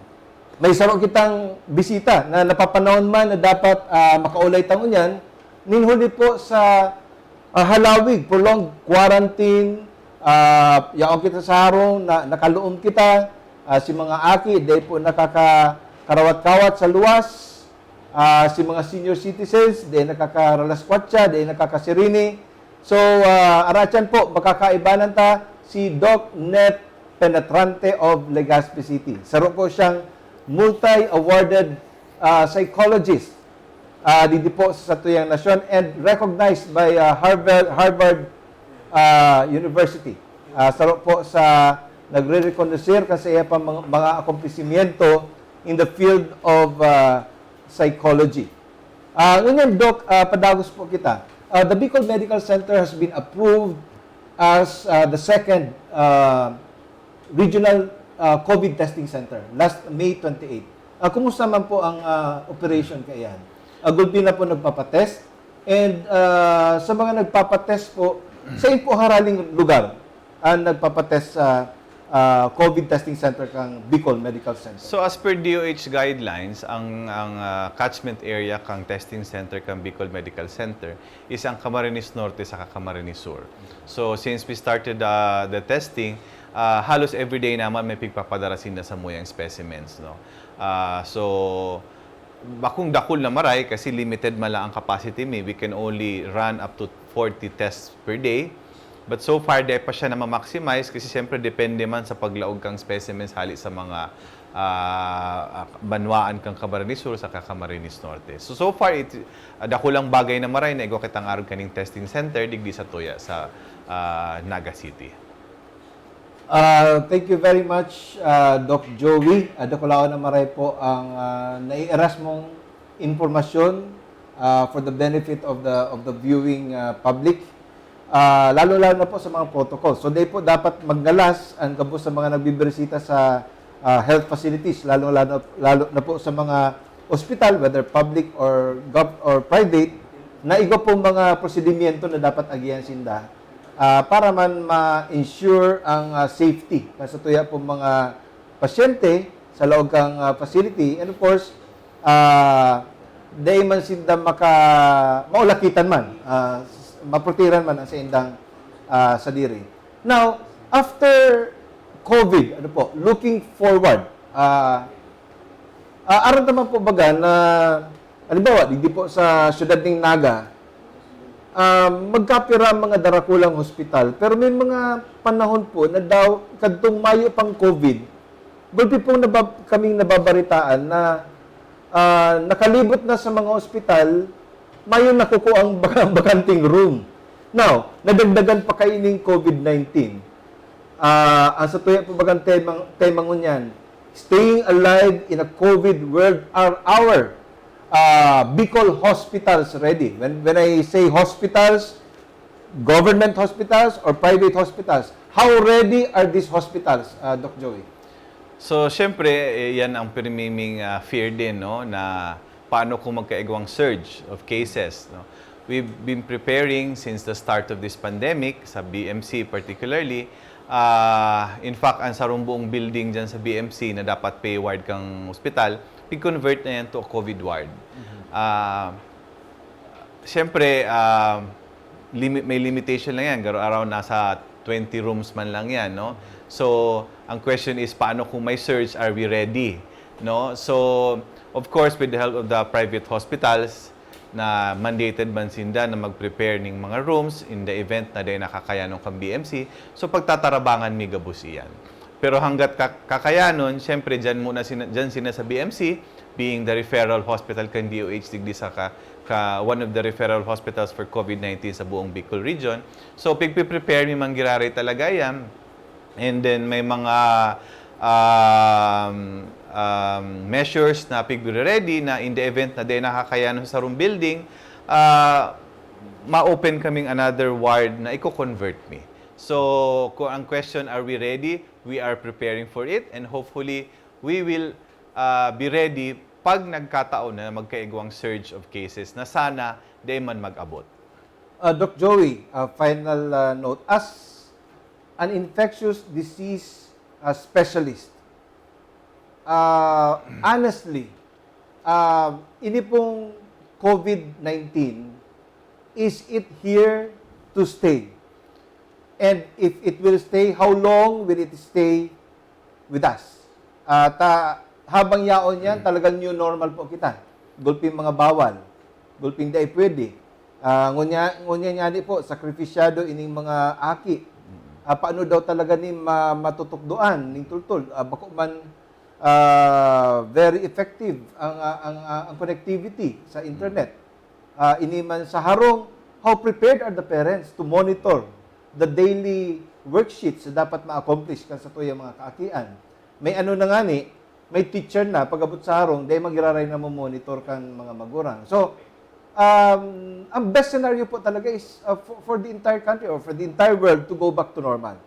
may saro kitang bisita na napapanahon man na dapat, ah, makaulay ta ngunyan, nin huli po sa, ah, halawig, prolonged quarantine, ah, yaon kita sa harong, na, nakaluom kita, ah, si mga aki, dai po nakakakarawat-kawat sa luwas, ah, si mga senior citizens, dai nakakaralaskwatsa, dai nakakasirini. So, ah, aratyan po, makakaibanan ta si Doc Net Penetrante of Legazpi City. Saro po siyang multi-awarded, ah, psychologist, ah, digdi po sa satuyang nasyon and recognized by, ah, Harvard, Harvard, ah, University. Ah, saro po sa nagre-rekonoser kan sa iya pa mga, mga akomplesimiento in the field of, ah, psychology. Ah, ngunyan, Doc, ah, padagos po kita. Ah, the Bicol Medical Center has been approved as, ah, the second, ah, regional, ah, COVID testing center last May twenty-eight. Ah, kumusta man po ang, ah, operation kaiyan? Ah, gulpi na po nagpapatest. And, ah, sa mga nagpapatest po, sa po haraling lugar ang nagpapatest sa, ah, COVID testing center kang Bicol Medical Center? So, as per D O H guidelines, ang, ang, ah, catchment area kang testing center kang Bicol Medical Center is ang Camarines Norte saka Camarines Sur. So, since we started, ah, the testing, ah, halos everyday naman may pigpapadara sinda samuyang specimens, no? Ah, so, bakong dakul na maray kasi limited man lang ang capacity mi. We can only run up to forty tests per day. But so far, di pa siya na ma-maximize kasi siyempre depende man sa paglaog kang specimens hali sa mga, ah, ah, banwaan kang Camarines Sur saka Camarines Norte. So, so far, it, ah, dakulang bagay na maray na igwa kitang arog kaning testing center digdi sa tuya sa, ah, Naga City. Ah, thank you very much, ah, Doc Joey. Ah, dakulaon na maray po ang, ah, naiiras mong impormasyon, ah, for the benefit of the, of the viewing, ah, public. Ah, lalo-lalo na po sa mga protocol. So, di po dapat magnalas ang gabos sa mga nagbibirisita sa, ah, health facilities, lalo-lalo, lalo na po sa mga ospital, whether public or gov-, or private, na igwa pong mga prosedimyento na dapat agihan sinda, ah, para man ma-ensure ang, ah, safety kan sa tuya pong mga pasyente sa laog kang, ah, facility. And of course, ah, dai man sinda maka-, maulakitan man, ah, s-, maprotehiran man ang saindang, ah, sadiri. Now, after COVID, ano po, looking forward, ah, ah, aram ta man po baga na, halimbawa, digdi po sa siyudad ning Naga, ah, magkapira mga darakulang hospital, pero may mga panahon po na daw, kadtong mayo pang COVID, gulpi pong nabab-, kaming nababaritaan na, ah, nakalibot na sa mga ospital, mayong nakukuang baka-, bakanting room. Now, nadagdagan pa kaining COVID nineteen. Ah, ang sa tuya po bagang tema, tema ngunyan, "Staying alive in a COVID world, are our, ah, Bicol hospitals ready?" When, when I say hospitals, Government hospitals or private hospitals? How ready are these hospitals, uh, Doc Joey? So, syempre, eh, yan ang pirmiming ah, fear din, no, na paano kung magkaigwang surge of cases, no? We've been preparing since the start of this pandemic, sa B M C particularly. Ah, in fact, ang sarong buong building dyan sa B M C na dapat pay ward kang ospital, pig-convert na yan to a COVID ward. Ah, syempre, ah, limi- may limitation lang yan. Garo around nasa twenty rooms man lang yan, no? So, ang question is, paano kung may surge, are we ready? No? So, of course, with the help of the private hospitals na mandated man sinda na mag-prepare ning mga rooms in the event na dai nakakayanon kan B M C, so pagtatarabangan mi gabos iyan. Pero hanggat ka- kakayanon, syempre, dyan muna sina, dyan sina sa B M C, being the referral hospital kan D O H digdi sa ka, ka, one of the referral hospitals for COVID nineteen sa buong Bicol region. So, pigpiprepare mi man giraray talaga yan. And then, may mga um, um, measures na pigre-ready na in the event na dai nakakayanon sa sarong building, ah, ma-open kaming another ward na i-convert mi. So, kung ang question, are we ready? We are preparing for it, and hopefully, we will ah, be ready pag nagkataon na magkaigwang surge of cases na sana dai man mag-abot. Uh, Doc Joey, uh, final uh, note. As an infectious disease uh, specialist, uh, honestly, uh, ini pong COVID nineteen, is it here to stay? And if it will stay, how long will it stay with us? At ah, habang yaon yan, talagang new normal po kita. Gulping mga bawal, gulping dai pwede. Ah, ngunya, ngunya niya po, sakripisyado ining mga aki. Ah, paano daw talaga ni ma- matutukdoan ning tultol? Ah, bako man ah, very effective ang, ah, ang, ah, ang connectivity sa internet. Ah, ini man sa harong, how prepared are the parents to monitor the daily worksheets na dapat ma-accomplish kan satuyang mga kaakian? May ano na ngani, may teacher na, pag-abot sa harong, dai man giraray na mo-monitor kan mga magurang. So, um, ang best scenario po talaga is uh, for, for the entire country or for the entire world to go back to normal.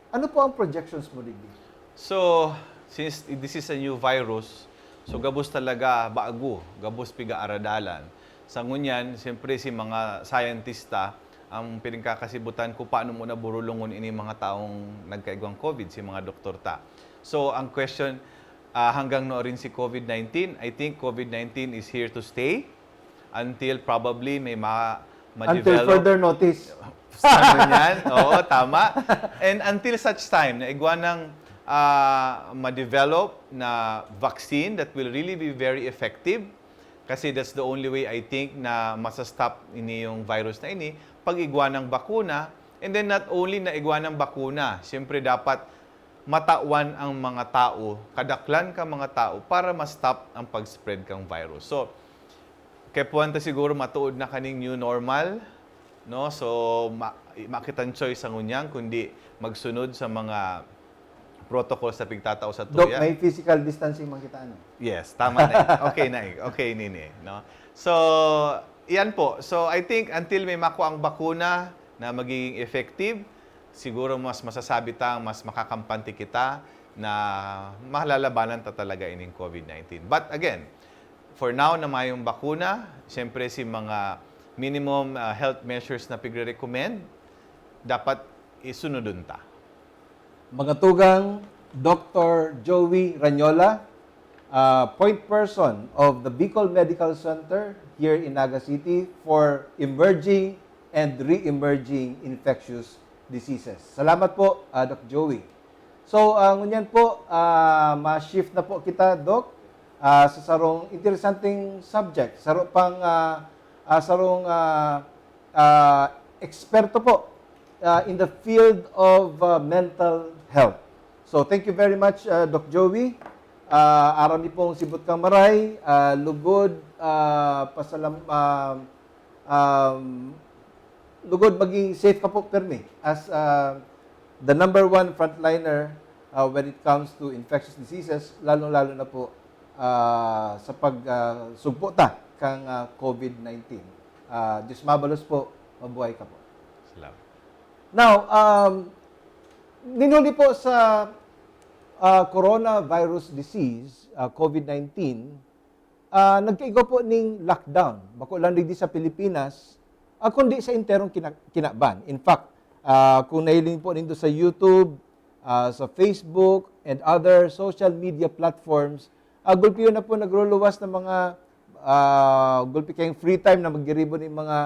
Ano po ang projections mo digdi? So, since this is a new virus, so gabos talaga bago, gabos pigaaradalan. Sa ngunyan, siyempre si mga scientista ang pinagkakasibutan kung paano mo naburulungon ini mga taong nagkaigwang COVID, si mga doktor ta. So, ang question, ah, hanggang no rin si COVID nineteen? I think COVID nineteen is here to stay until probably may ma- Until further notice. Ano yan? Oo, tama. And until such time na igwa ng ah, ma-develop na vaccine that will really be very effective, kasi that's the only way, I think, na masastop ini yung virus na ini, pag igwa ng bakuna. And then not only na igwa ng bakuna, siyempre dapat matawan ang mga tao, kadaklan ka mga tao para ma-stop ang pag-spread kang virus. So, kaya puwan ta siguro matuod na kaning new normal, no? So, ma- makitan choice sa ngunyan, kundi magsunod sa mga protocols na pigtatao sa Doc, tuya. May physical distancing man kita, ano? Yes, tama na. Okay na. Okay, nini, no? So, yan po. So, I think until may makuha ang bakuna na magiging effective, siguro mas masasabi tang mas makakampante kita na malalabanan ta talaga ining COVID nineteen. But again, for now na mayong bakuna, siyempre si mga minimum ah, health measures na pigre-recommend, dapat isunodon ta. Mga tugang, Doctor Joey Ranyola, uh, point person of the Bicol Medical Center here in Naga City for emerging and re-emerging infectious diseases. Salamat po, uh, Doc Joey. So, uh, ngunyan po, uh, ma-shift na po kita, Doc, uh, sa sarong interesanteng subject, saro pang uh, uh, sarong uh, uh, eksperto po uh, in the field of uh, mental health. So, thank you very much, uh, Doc Joey. Uh, aram ni pong sibot kang maray, uh, lugod, uh, pasalam, uh, um, lugod maging safe ka po, permi, as uh, the number one frontliner uh, when it comes to infectious diseases, lalong-lalo na po uh, sa pag uh, sugpo ta kang uh, COVID nineteen. Uh, Diyos mabalos po, mabuhay ka po. Now, um, nin huli po sa, ah, coronavirus disease, ah, COVID nineteen, ah, nagkaigwa po ning lockdown. Bako lang digdi sa Pilipinas, ah, kundi sa enterong kina-, kinaban. In fact, ah, kung nahiling po nindo sa YouTube, ah, sa Facebook, and other social media platforms, ah, gulpi na po nagluluwas ng mga, ah, gulpi kayong free time na maggiribo ng mga,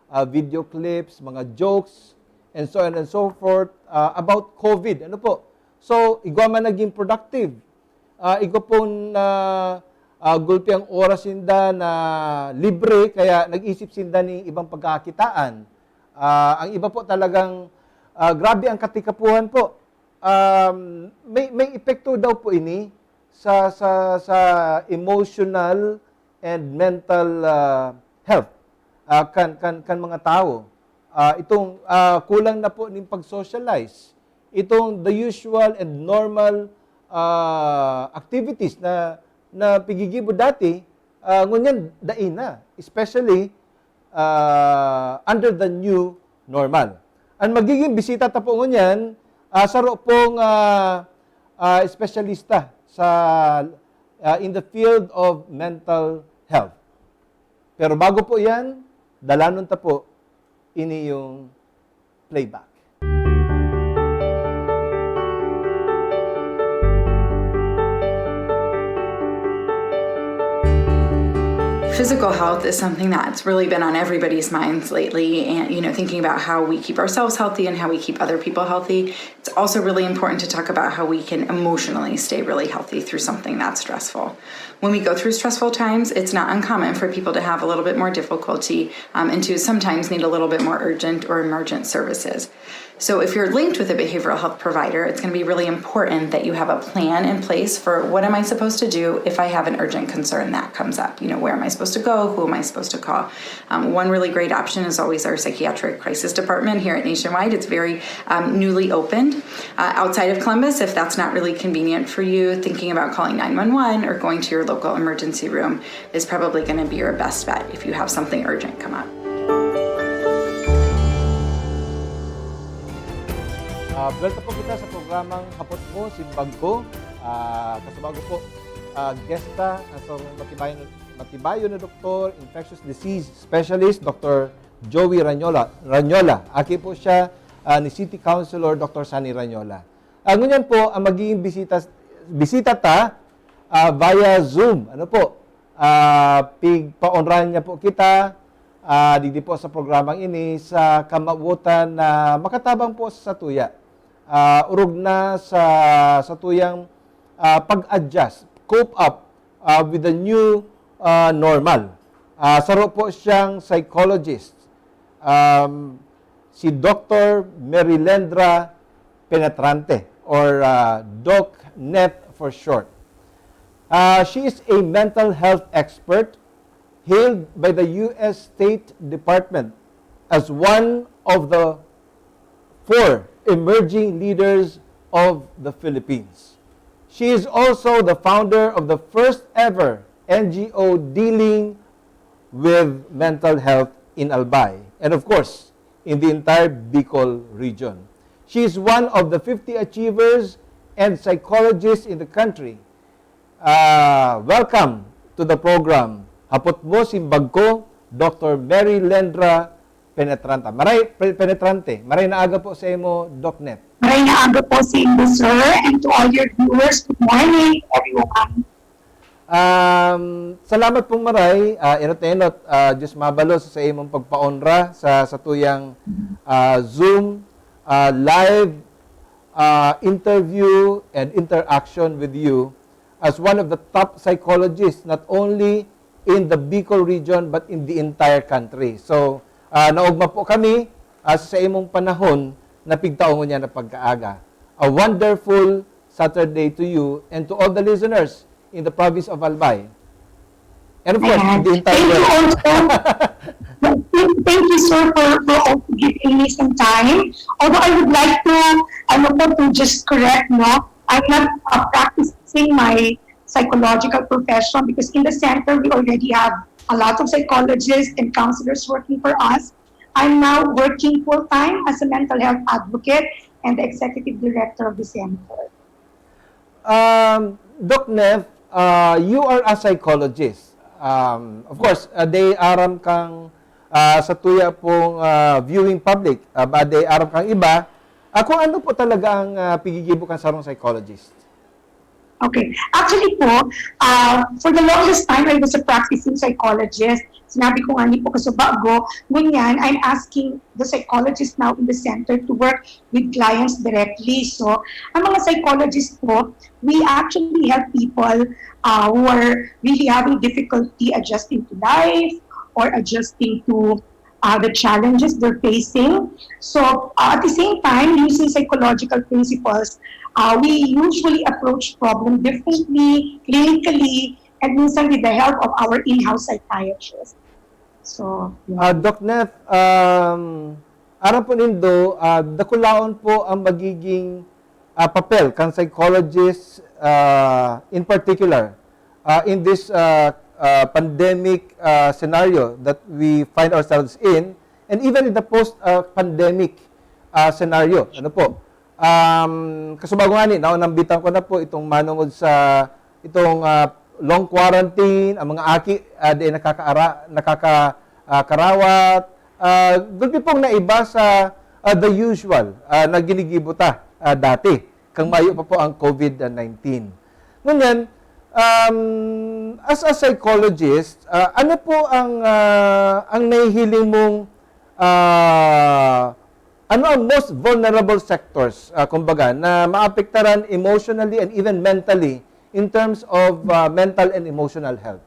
ah, video clips, mga jokes, and so on and so forth, ah, about COVID. Ano po? So, igwa man naging productive. Ah, igwa pong, ah, ah, gulpi ang oras sinda na libre, kaya nag-isip sinda ni ibang pagkakakitaan. Ah, ang iba po talagang, ah, grabe ang katikapuhan po. Um, may, may epekto daw po ini sa, sa, sa emotional and mental, ah, health, ah, kan, kan, kan mga tao. Ah, itong, ah, kulang na po ning pag-socialize. Itong the usual and normal, ah, activities na, na pigigibo dati, ah, ngunyan dai na. Especially, ah, under the new normal. Ang magiging bisita ta po ngunyan, ah, saro pong, ah, ah, espesyalista sa, ah, in the field of mental health. Pero bago po yan, dalanon ta po ini yung playback. Physical health is something that's really been on everybody's minds lately, and, you know, thinking about how we keep ourselves healthy and how we keep other people healthy. It's also really important to talk about how we can emotionally stay really healthy through something that's stressful. When we go through stressful times, it's not uncommon for people to have a little bit more difficulty, um, and to sometimes need a little bit more urgent or emergent services. So if you're linked with a behavioral health provider, it's gonna be really important that you have a plan in place for, what am I supposed to do if I have an urgent concern that comes up? You know, where am I supposed to go? Who am I supposed to call? Um, one really great option is always our psychiatric crisis department here at Nationwide. It's very, um, newly opened. Uh, outside of Columbus, if that's not really convenient for you, thinking about calling nine one one or going to your local emergency room is probably gonna be your best bet if you have something urgent come up. Ah, buwelta po kita sa programang Hapot Mo, Simbag Ko. Ah, kasama ko po, ah, guest ta, ang sarong matibayon, matibayon na doktor, infectious disease specialist, Doctor Joey Ranyola. Ranyola. Aki po siya, ah, ni City Councilor Doctor Sonny Ranyola. Ah, ngunyan po, ang magiging bisita, bisita ta, ah, via Zoom. Ano po? Ah, pigpaonrahan niya po kita, ah, digdi po sa programang ini sa kamawotan na makatabang po sa satuya. Ah, orog na sa satuyang, ah, pag-adjust, cope up, ah, with the new, ah, normal. Ah, saro po siyang psychologist, um, si Doctor Merilendra Penetrante or, ah, Doc Net for short. Ah, she is a mental health expert hailed by the U S State Department as one of the four emerging leaders of the Philippines. She is also the founder of the first ever N G O dealing with mental health in Albay, and of course, in the entire Bicol region. She is one of the fifty achievers and psychologists in the country. Ah, welcome to the program, Hapot Mo, Simbag Ko, Doctor Mary Lendra Penetranta. Maray, Pe-, Penetrante, maray na aga po sa imo, Doc Net. Maray na aga po sa inyo, sir, and to all your viewers, good morning, everyone. Um, salamat pong maray, ah, enot-enot, ah, Diyos mabalos sa imong pagpaonra sa satuyang, ah, Zoom, ah, live, ah, interview and interaction with you as one of the top psychologists, not only in the Bicol region, but in the entire country. So, ah, naogma po kami, ah, sa imong panahon na pigtaongon niya na pagkaaga. A wonderful Saturday to you and to all the listeners in the province of Albay. And of course, Ayan. the entire Thank you world. also. Thank, thank you, sir, for, for also giving me some time. Although I would like to, ano po, to just correct, no? I'm not uh, practicing my psychological profession because in the center we already have a lot of psychologists and counselors working for us. I'm now working full-time as a mental health advocate and the executive director of the center. Um, Doc Nev, uh, you are a psychologist. Um, of course, uh, dai aram kang uh, sa tuya pong uh, viewing public, uh, ba dai aram kang iba, uh, kung ano po talaga ang uh, pigigibo kan sarong psychologist? Okay. Actually po, uh, for the longest time, I was a practicing psychologist. Sinabi ko nga, hindi po kasubago. Ngunyan, I'm asking the psychologist now in the center to work with clients directly. So, ang mga psychologist po, we actually help people uh, who are really having difficulty adjusting to life or adjusting to uh, the challenges they're facing. So, uh, at the same time, using psychological principles, uh, we usually approach problem differently, clinically, and minsan with the help of our in-house psychiatrist. So, uh, Doc Nev, um, aram po nindo, uh, dakulaon po ang magiging uh, papel kan psychologist uh, in particular uh, in this uh, uh, pandemic uh, scenario that we find ourselves in, and even in the post-pandemic uh, scenario. Ano po? Um, kasubago nga ni, naunambitan ko na po itong manungod sa itong uh, long quarantine, ang mga aki uh, di nakakaara, nakaka, uh, karawat, uh, gulpi pong naiba sa uh, the usual uh, na ginigibo ta uh, dati, kang mayo pa po ang COVID nineteen. Ngunyan, um, as a psychologist, uh, ano po ang uh, ang nahihiling mong uh, ano ang most vulnerable sectors, uh, kumbaga, na maapektaran emotionally and even mentally in terms of uh, mental and emotional health?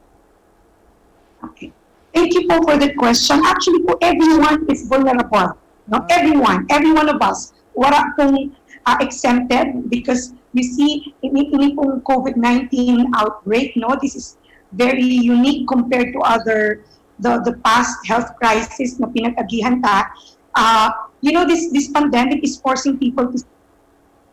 Okay. Thank you po for the question. Actually po, everyone is vulnerable. No? Everyone, every one of us. Wala pong uh, exempted because you see, ini, ini pong COVID nineteen outbreak, no? This is very unique compared to other, the, the past health crisis na pinag-agihan ta. Uh, you know, this, this pandemic is forcing people to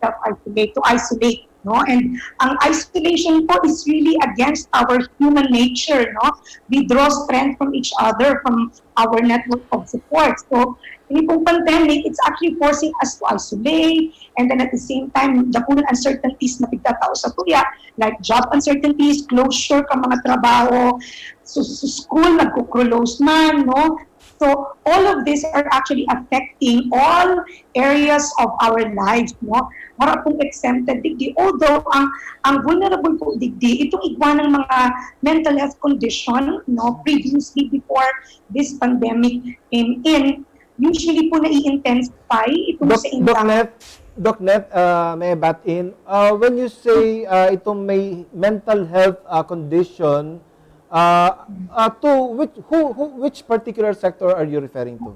self-isolate, to isolate, no? And ang isolation po is really against our human nature, no? We draw strength from each other, from our network of support. So, ini pong pandemic, it's actually forcing us to isolate, and then at the same time, dakulang uncertainties na pigtatao sa tuya, like job uncertainties, closure ka mga trabaho, so, so school, nagkukulos man, no? So, all of these are actually affecting all areas of our lives, no? Wala pong exempted digdi. Although, ang, ang vulnerable po digdi, itong igwa ng mga mental health condition, no, previously before this pandemic came in, usually po nai-intensify itong Doc, sa Doc Net, Doc Net, uh, may I butt in? Uh, when you say uh, itong may mental health uh, condition, Uh, uh, to which who, who which particular sector are you referring to?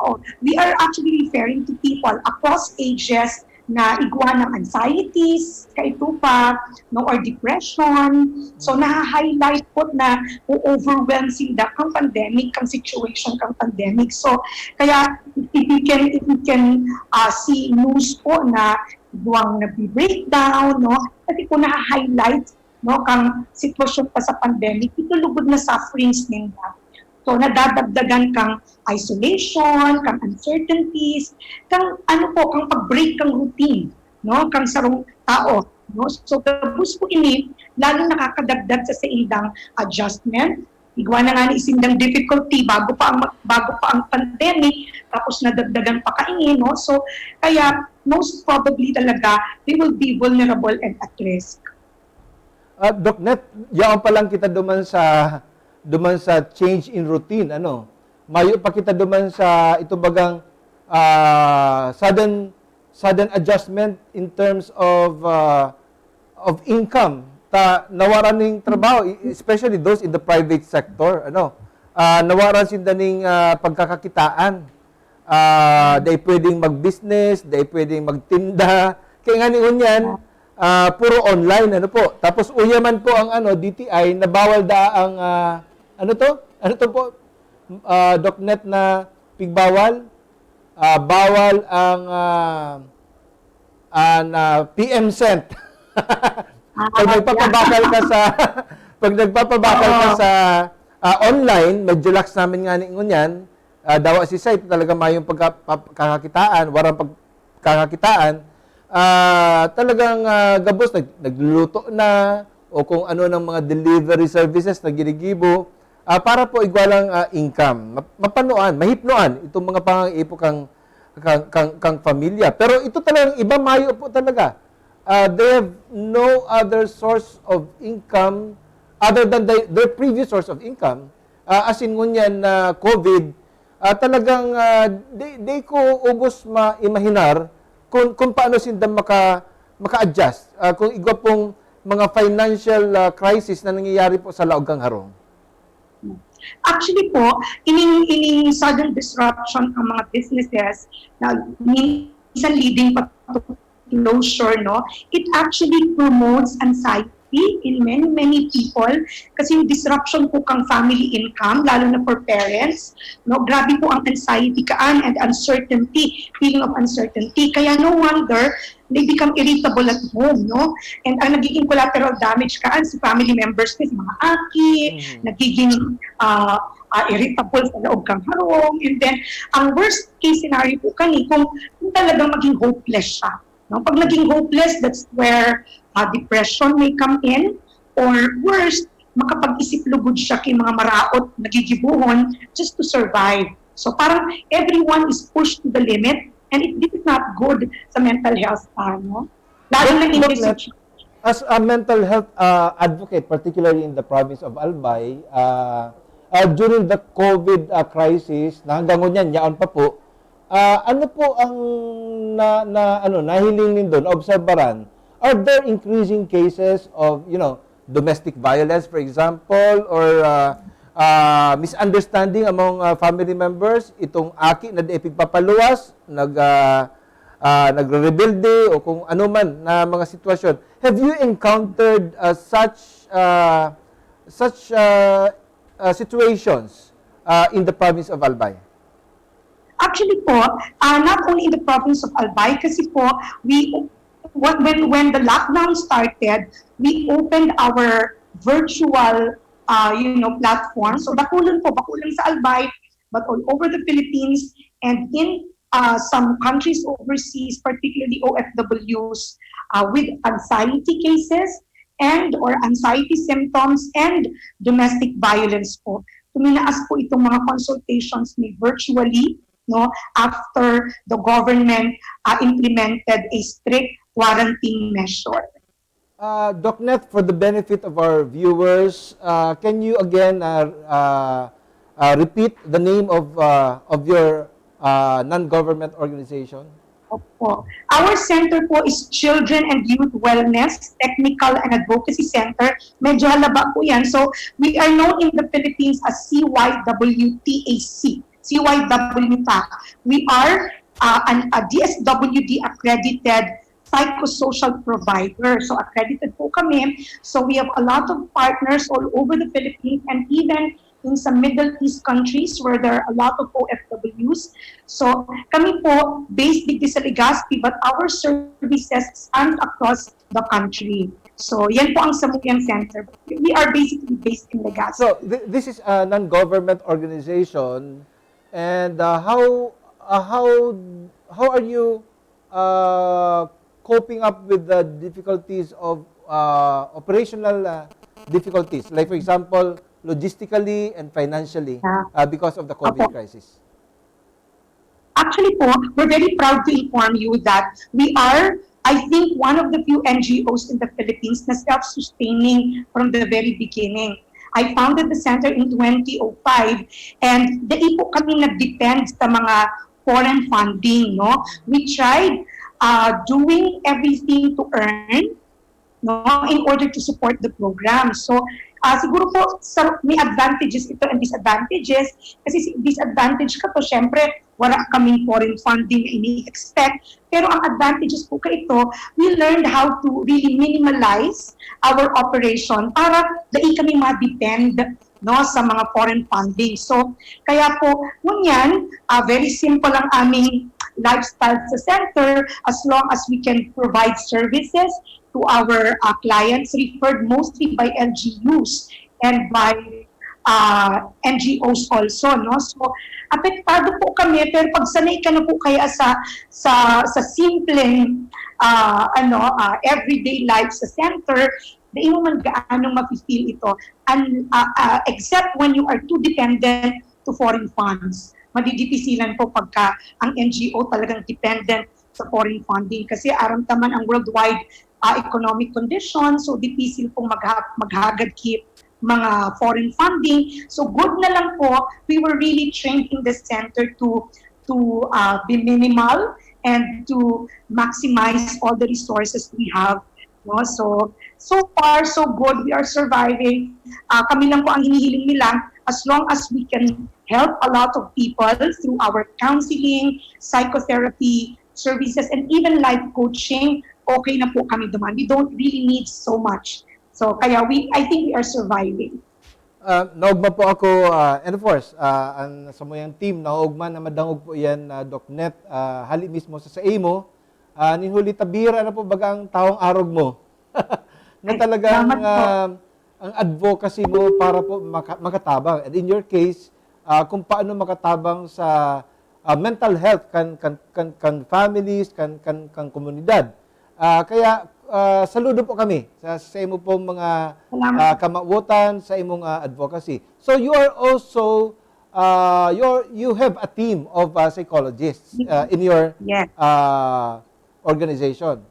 Oh, we are actually referring to people across ages na igwa ng anxieties, kaitupa, no, or depression. So, naha-highlight po na o-overwhelm sinda kang pandemic, kang situation kang pandemic. So, kaya if you can, if you can uh, see news po na igwang nag-breakdown, no, kasi po naha-highlight no, kang sitwasyon pa sa pandemic, ito lugod na sufferings ninda. So, nadadagdagan kang isolation, kang uncertainties, kang ano po, kang pag-break kang routine, no, kang sarong tao, no. So, gabos po ini, lalo nakakadagdag sa saindang adjustment, igwa na nga ni isindang difficulty bago pa ang bago pa ang pandemic, tapos nadagdagan pa kaini, no. So, kaya most probably talaga they will be vulnerable and at risk. Uh, Doc Net, yaon pa lang kita duman sa duman sa change in routine, ano. Mayo pa kita duman sa ito bagang uh, sudden sudden adjustment in terms of uh, of income ta nawaran ning trabaho, especially those in the private sector, ano. Uh, nawaran sinda ning uh, pagkakakitaan. Ah, dai pwedeng mag-business, dai pwedeng magtinda. Kaya nga ni ngunyan, ah, puro online, ano po. Tapos uya man po ang ano, D T I, na bawal da ang, ah, ano to? Ano to po? Ah, Doc Net na pigbawal? Ah, bawal ang ah, ah, na P M cent. Pag nagpapabakal ka sa pag nagpapabakal ka sa ah, online, medyo lax namin nga ni ngunyan, ah, dawa si Sai, talaga mayong pagka-, pap-, kakakitaan, warang pagkakakitaan, ah, talagang, ah, gabos nag-, nagluluto na o kung ano ng mga delivery services na ginigibo, ah, para po igwa lang, ah, income. Map-, mapanoan, mahipnoan itong mga pangangaipo kang, kang, kang, kang pamilya. Pero ito talagang iba, mayo po talaga. Ah, they have no other source of income other than the, their previous source of income. Ah, asin ngunyan na COVID, ah, talagang, ah, di, di ko ubos ma-imahinar kung, kung paano sinda maka-, maka-adjust, ah, kung igwa pong mga financial, ah, crisis na nangyayari po sa laog kan harong. Actually po, ining, ining sudden disruption ang mga businesses na minsan leading pa to closure, no? It actually promotes anxiety in many, many people kasi yung disruption po kang family income, lalo na for parents, no? Grabe po ang anxiety kaan and uncertainty, feeling of uncertainty. Kaya no wonder they become irritable at home, no? And ang nagiging collateral damage kaan si family members ko, mga aki, mm-hmm. nagiging uh, uh, irritable sa laog kang harong. And then, ang worst case scenario po kani kung, kung talagang maging hopeless siya. No? Pag naging hopeless, that's where uh, depression may come in. Or worse, makapag-isip lugod siya kay mga maraot na gigibohon just to survive. So parang everyone is pushed to the limit and it, this is not good sa mental health. Ano? Lalo na in this situation. As a mental health uh, advocate, particularly in the province of Albay, uh, uh, during the COVID uh, crisis, na hanggang ngunyan, yaon pa po, uh, ano po ang na, na, ano, nahiling nindo, naobserbaran? Are there increasing cases of, you know, domestic violence, for example, or uh, uh, misunderstanding among uh, family members? Itong aki na di pigpapaluwas, nag, uh, uh, nagre-rebelde o kung ano man na mga sitwasyon. Have you encountered uh, such uh, such uh, uh, situations uh, in the province of Albay? Actually po, uh, not only in the province of Albay, kasi po, we, when, when the lockdown started, we opened our virtual uh, you know, platform. So, bakulon po, bakulon sa Albay, but all over the Philippines and in uh, some countries overseas, particularly O F Ws uh, with anxiety cases and or anxiety symptoms and domestic violence po. Tuminaas po itong mga consultations ni virtually, no, after the government uh, implemented a strict quarantine measure. Uh, Doc Neth, for the benefit of our viewers, uh, can you again uh, uh, uh, repeat the name of uh, of your uh, non-government organization? Opo. Our center po is Children and Youth Wellness Technical and Advocacy Center. Medyo halaba po yan. So, we are known in the Philippines as C Y W T A C, C Y W TAC. We are uh, an, a D S W D accredited psychosocial provider. So, accredited po kami. So, we have a lot of partners all over the Philippines and even in some Middle East countries where there are a lot of O F Ws. So, kami po, based digdi sa Legazpi, but our services span across the country. So, yan po ang Samuyang Center. We are basically based in Legazpi. So, th- this is a non-government organization, and uh, how uh, how how are you uh, coping up with the difficulties of uh, operational uh, difficulties, like, for example, logistically and financially uh, because of the COVID crisis? Actually po, we're very proud to inform you that we are, I think, one of the few N G Os in the Philippines na self-sustaining from the very beginning. I founded the center in twenty oh five and dai po kami nag-depend sa mga foreign funding, no? We tried uh, doing everything to earn, no, in order to support the program. So, uh, siguro po, sa, may advantages ito and disadvantages. Kasi disadvantage ka to, syempre, wala kaming foreign funding na ini-expect. Pero ang advantages po ka ito, we learned how to really minimize our operation para dai kami ma-depend no, sa mga foreign funding. So, kaya po, ngunyan, uh, very simple ang aming lifestyle sa center as long as we can provide services to our uh, clients referred mostly by L G Us and by ah, N G Os also, no? So, apektado po kami, pero pag sanay ka na po kaya sa, sa, sa simpleng, ah, ano, ah, everyday life sa center, dai mo man gaanong mafe-feel ito. And, ah, ah, except when you are too dependent to foreign funds. Madidipisilan po pagka ang N G O talagang dependent sa foreign funding kasi aram ta man ang worldwide, ah, economic condition, so dipisil pong magha-, maghagad ki mga foreign funding. So good na lang po, we were really trained in the center to, to, ah, be minimal and to maximize all the resources we have. No? So, so far, so good. We are surviving. Ah, kami lang po ang hinihiling nila, as long as we can help a lot of people through our counseling, psychotherapy services, and even life coaching, okay na po kami duman. We don't really need so much. So, kaya we, I think we are surviving. Ah, naogma po ako, ah, and of course, ah, ang samuyang team, naogma na madangog po yan, ah, Doc Net, ah, hali mismo sa saimo. Ah, nin huli ta, bihira na po baga ang tawong arog mo. Na Ay, talagang, salamat po. Ah, ang advocacy mo para po maka-, makatabang. And in your case, ah, kung paano makatabang sa, ah, mental health kan, kan, kan, kan families, kan, kan, kan komunidad. Ah, kaya, ah, saludo po kami sa, sa imo pong mga, Salamat. Ah, kamawotan, sa imong, ah, advocacy. So you are also, ah, you're, you have a team of, ah, psychologists, ah, in your, Yes. Ah, organization.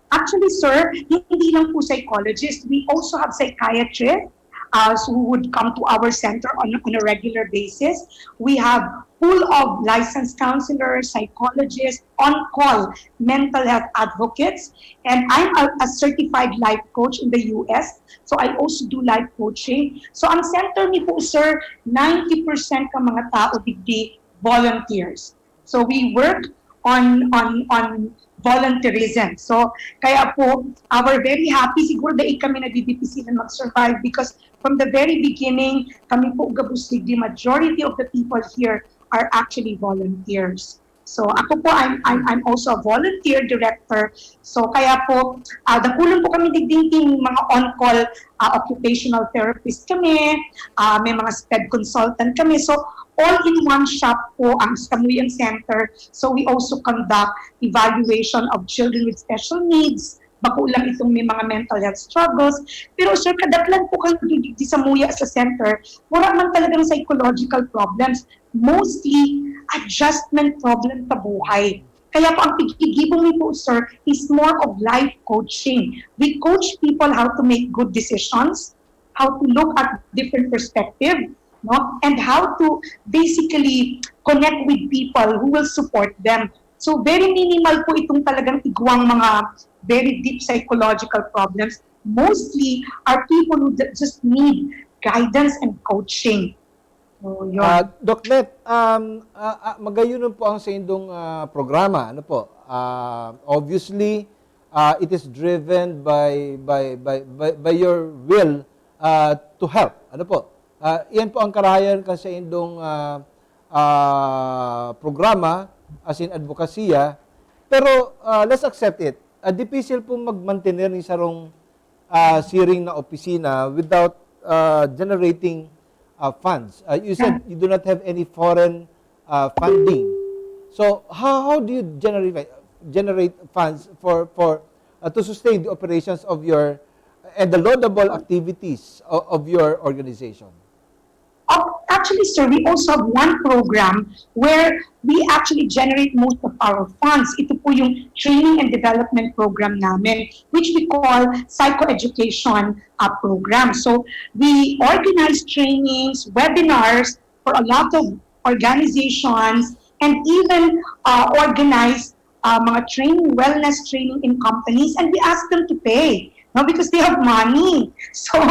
Actually, sir, hindi lang po psychologist. We also have psychiatrists, uh, who would come to our center on, on a regular basis. We have pool of licensed counselors, psychologists, on-call mental health advocates, and I'm a, a certified life coach in the U S, so I also do life coaching. So ang center ni po, sir, ninety percent ka mga tao digdi volunteers. So we work on on on volunteerism. So kaya po, uh, we're very happy. Siguro dai kami nadidipisilan mag-survive because from the very beginning, kami po gabos digdi, majority of the people here are actually volunteers. So ako po, I'm, I'm, I'm also a volunteer director. So kaya po, uh, dakulon po kami digding team, mga on-call uh, occupational therapist kami, uh, may mga sped consultant kami. So all in one shop po ang Samuyang Center. So we also conduct evaluation of children with special needs, bako lang itong may mga mental health struggles. Pero sir, kadaklan po kan digdi samuya sa center, wala man talagang psychological problems. Mostly, adjustment problem sa buhay. Kaya po ang paggigibo mi po, sir, is more of life coaching. We coach people how to make good decisions, how to look at different perspective, no? And how to basically connect with people who will support them. So very minimal po itong talagang igwang mga very deep psychological problems. Mostly are people who ju- just need guidance and coaching. So, yun. Ah, Doc Net, um, ah, ah, magayunon po ang sa indong, ah, programa, ano po? Ah, obviously, ah, it is driven by by by by, by your will, ah, to help, ano po? Ah, iyan po ang karahayan kan sa indong, ah, ah, programa, as in advokasya. Pero, ah, let's accept it. Ah, dipisil po magmantener ni sarong, ah, siring na opisina without, ah, generating, ah, funds. Ah, you said you do not have any foreign, ah, funding. So how, how do you generate generate funds for for, ah, to sustain the operations of your and the laudable activities of, of your organization? Oh, actually, sir, we also have one program where we actually generate most of our funds. Ito po yung training and development program namin, which we call psychoeducation, uh, program. So we organize trainings, webinars for a lot of organizations, and even, uh, organize, uh, mga training, wellness training in companies, and we ask them to pay, no, because they have money. So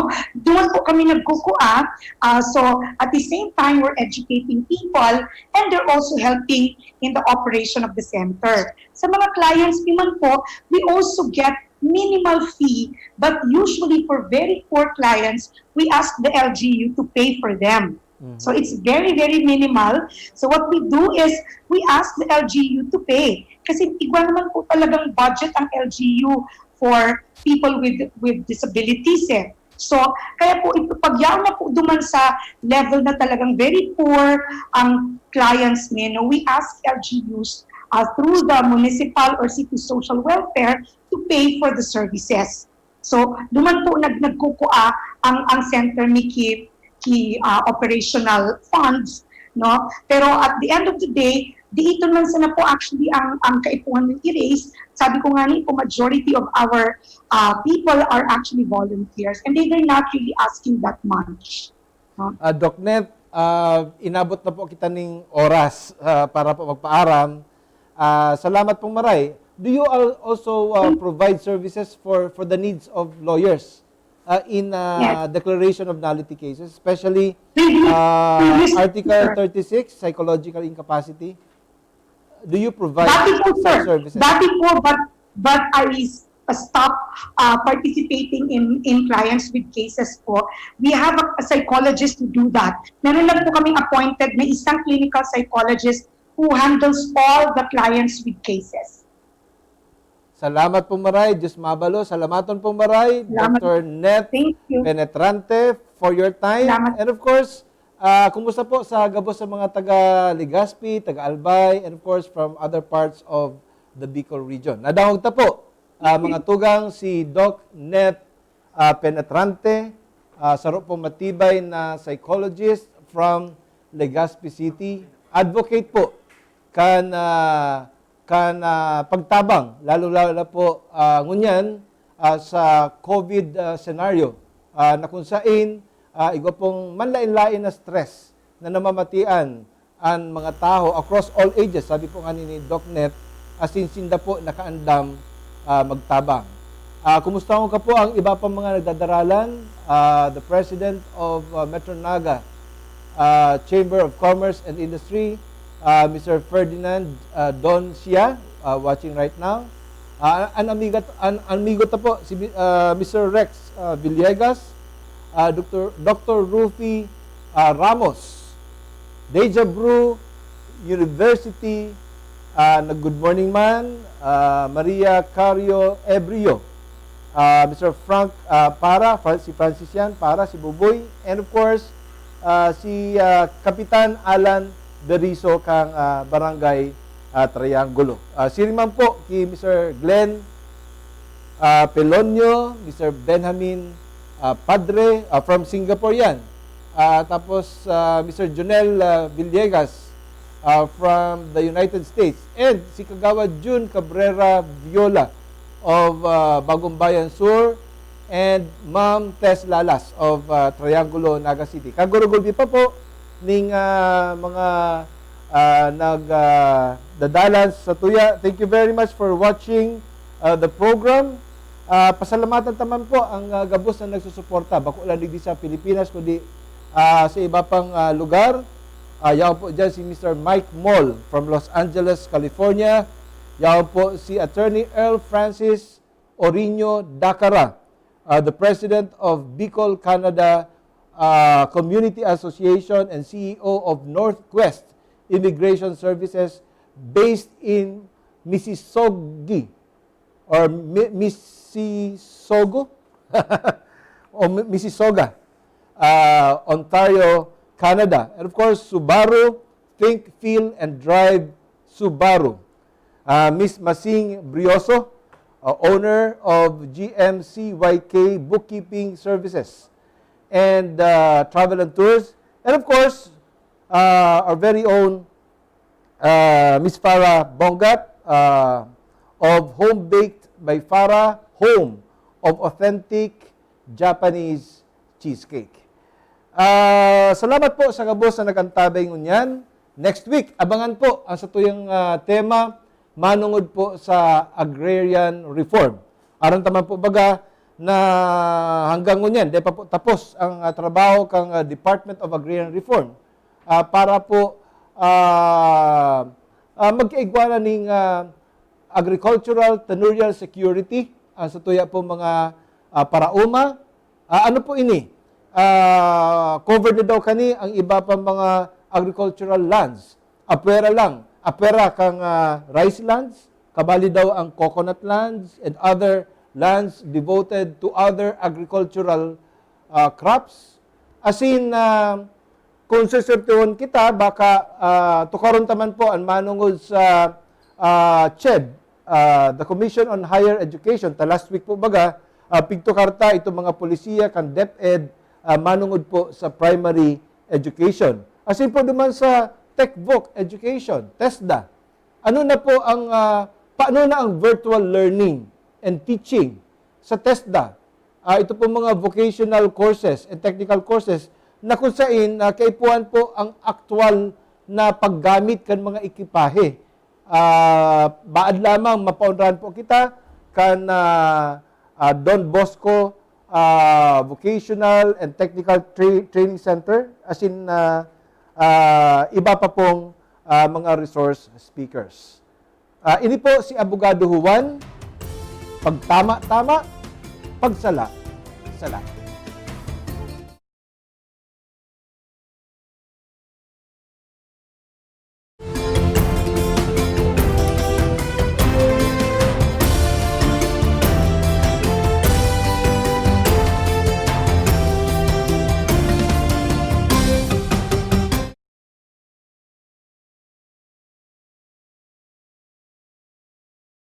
doon po kami nagkukuha. Uh, so at the same time, we're educating people, and they're also helping in the operation of the center. Sa mga clients naman po, we also get minimal fee, but usually for very poor clients, we ask the L G U to pay for them. So it's very, very minimal. So what we do is we ask the L G U to pay. Kasi igwa naman po talagang budget ang L G U for people with with disabilities eh. So, kaya po, ito, pag yaon na po duman sa level na talagang very poor ang clients mi, no, we ask L G Us uh, through the municipal or city social welfare to pay for the services. So, duman po nag nagkukua ang ang center mi ki ki uh, operational funds, no? Pero at the end of the day, di ito man sana po actually ang ang kaipuhan ng erase. Sabi ko nga ni po, majority of our uh, people are actually volunteers and they were not really asking that much. Uh, Doc Net, uh, inabot na po kita ning oras uh, para po magpaaram. Uh, salamat pong maray. Do you al- also uh, provide services for for the needs of lawyers uh, in uh, Yes. declaration of nullity cases, especially Previous- uh, previous- Article thirty-six, psychological incapacity? Do you provide Dati po, such sir. services? Dati po, but but I s- stop uh, participating in in clients with cases po. We have a, a psychologist to do that. Meron lang po kaming appointed na isang clinical psychologist who handles all the clients with cases. Salamat po maray. Diyos mabalo. Salamaton po maray, Salamat. Doctor Net Thank you. Penetrante, for your time. Salamat. And of course, ah, kumusta po sa gabos sa mga taga Legazpi, taga Albay, and of course from other parts of the Bicol region? Nadangog ta po, ah, mga tugang, si Doc Net ah, Penetrante, ah, saro pong matibay na psychologist from Legazpi City. Advocate po kan ah, kan ah, pagtabang, lalo-lalo na po ah, ngunyan ah, sa COVID ah, scenario ah, na kung sain ah, igwa pong manlain-lain na stress na namamatian an mga tawo across all ages, sabi po nga ni Doc Net, asin sinda po nakaandam ah, magtabang. Ah, kumusta mo ka po ang iba pang mga nagdadaralan? Ah, the President of ah, Metro Naga ah, Chamber of Commerce and Industry, ah, Mister Ferdinand ah, Don Sia, ah, watching right now. Ah, an amiga, an amigo ta po, si ah, Mister Rex ah, Villegas, ah, Doctor Doctor Rufi ah, Ramos, Deja Bru University, ah, nag-good morning man, ah, Maria Cario Ebrio, ah, Mister Frank ah, Para, Fra- si Francis yan, Para, si Buboy, and of course, ah, si ah, Kapitan Alan Beriso kang ah, Barangay ah, Triangulo. Ah, siring man po ki Mister Glenn ah, Pelonio, Mister Benjamin ah, Padre ah, from Singapore yan. Ah, tapos ah, Mister Jonel ah, Villegas ah, from the United States. And si Kagawad Jun Cabrera Viola of ah, Bagong Bayan Sur and Ma'am Tess Lalas of ah, Triangulo, Naga City. Kagurugulbi pa po ning ah, mga ah, nag ah, dadalan sa tuya. Thank you very much for watching ah, the program. Ah, pasalamatan ta man po ang ah, gabos na nagsusuporta. Bako lang digdi sa Pilipinas, kundi ah, sa iba pang ah, lugar. Ah, yaon po dyan si Mister Mike Mall from Los Angeles, California. Yaon po si Attorney Earl Francis Orino Dacara, ah, the President of Bicol Canada ah, Community Association and C E O of Northquest Immigration Services based in Mississauga or Mi- Mississauga o Mi- Mississauga, ah, Ontario, Canada. And of course, Subaru, Think, Feel, and Drive Subaru. Ah, Miss Masing Brioso, ah, owner of G M C Y K Bookkeeping Services and ah, Travel and Tours. And of course, ah, our very own ah, Miss Farah Bongat ah, of Home Baked by Farah, home of authentic Japanese cheesecake. Ah, salamat po sa gabos na nag-antabay ngunyan. Next week, abangan po ang satuyang ah, tema manungod po sa agrarian reform. Aram ta man po baga na hanggang ngunyan, di pa po tapos ang ah, trabaho kang ah, Department of Agrarian Reform ah, para po ah, ah, magkaigwa na ning ah, agricultural tenurial security, ang satuya po mga ah, paraoma. Ah, ano po ini? Ah, covered na daw kani ang iba pang mga agricultural lands. Apwera lang, apwera kang ah, rice lands, kabali daw ang coconut lands and other lands devoted to other agricultural ah, crops. Asin, ah, kung susurtuhon kita, baka, ah, tukaron ta man po an manungod sa, ah, CHED, ah, the Commission on Higher Education, ta last week po baga, ah, pigtukar ta itong mga polisiya kan DepEd, ah, manungod po sa primary education. Asin po duman sa TechVoc Education, TESDA. Ano na po ang, ah, paano na ang virtual learning and teaching sa TESDA? Ah, ito po mga vocational courses and technical courses na kung sain, ah, kaipuhan po ang aktual na paggamit kan mga ekipahe. Ah, baad lamang mapaunrahan po kita kan, ah, ah, Don Bosco, ah, Vocational and Technical Tra-, Training Center, asin, ah, ah, iba pa pong, ah, mga resource speakers. Ah, ini po si Abogado Juan, pagtama-tama, pagsala-sala.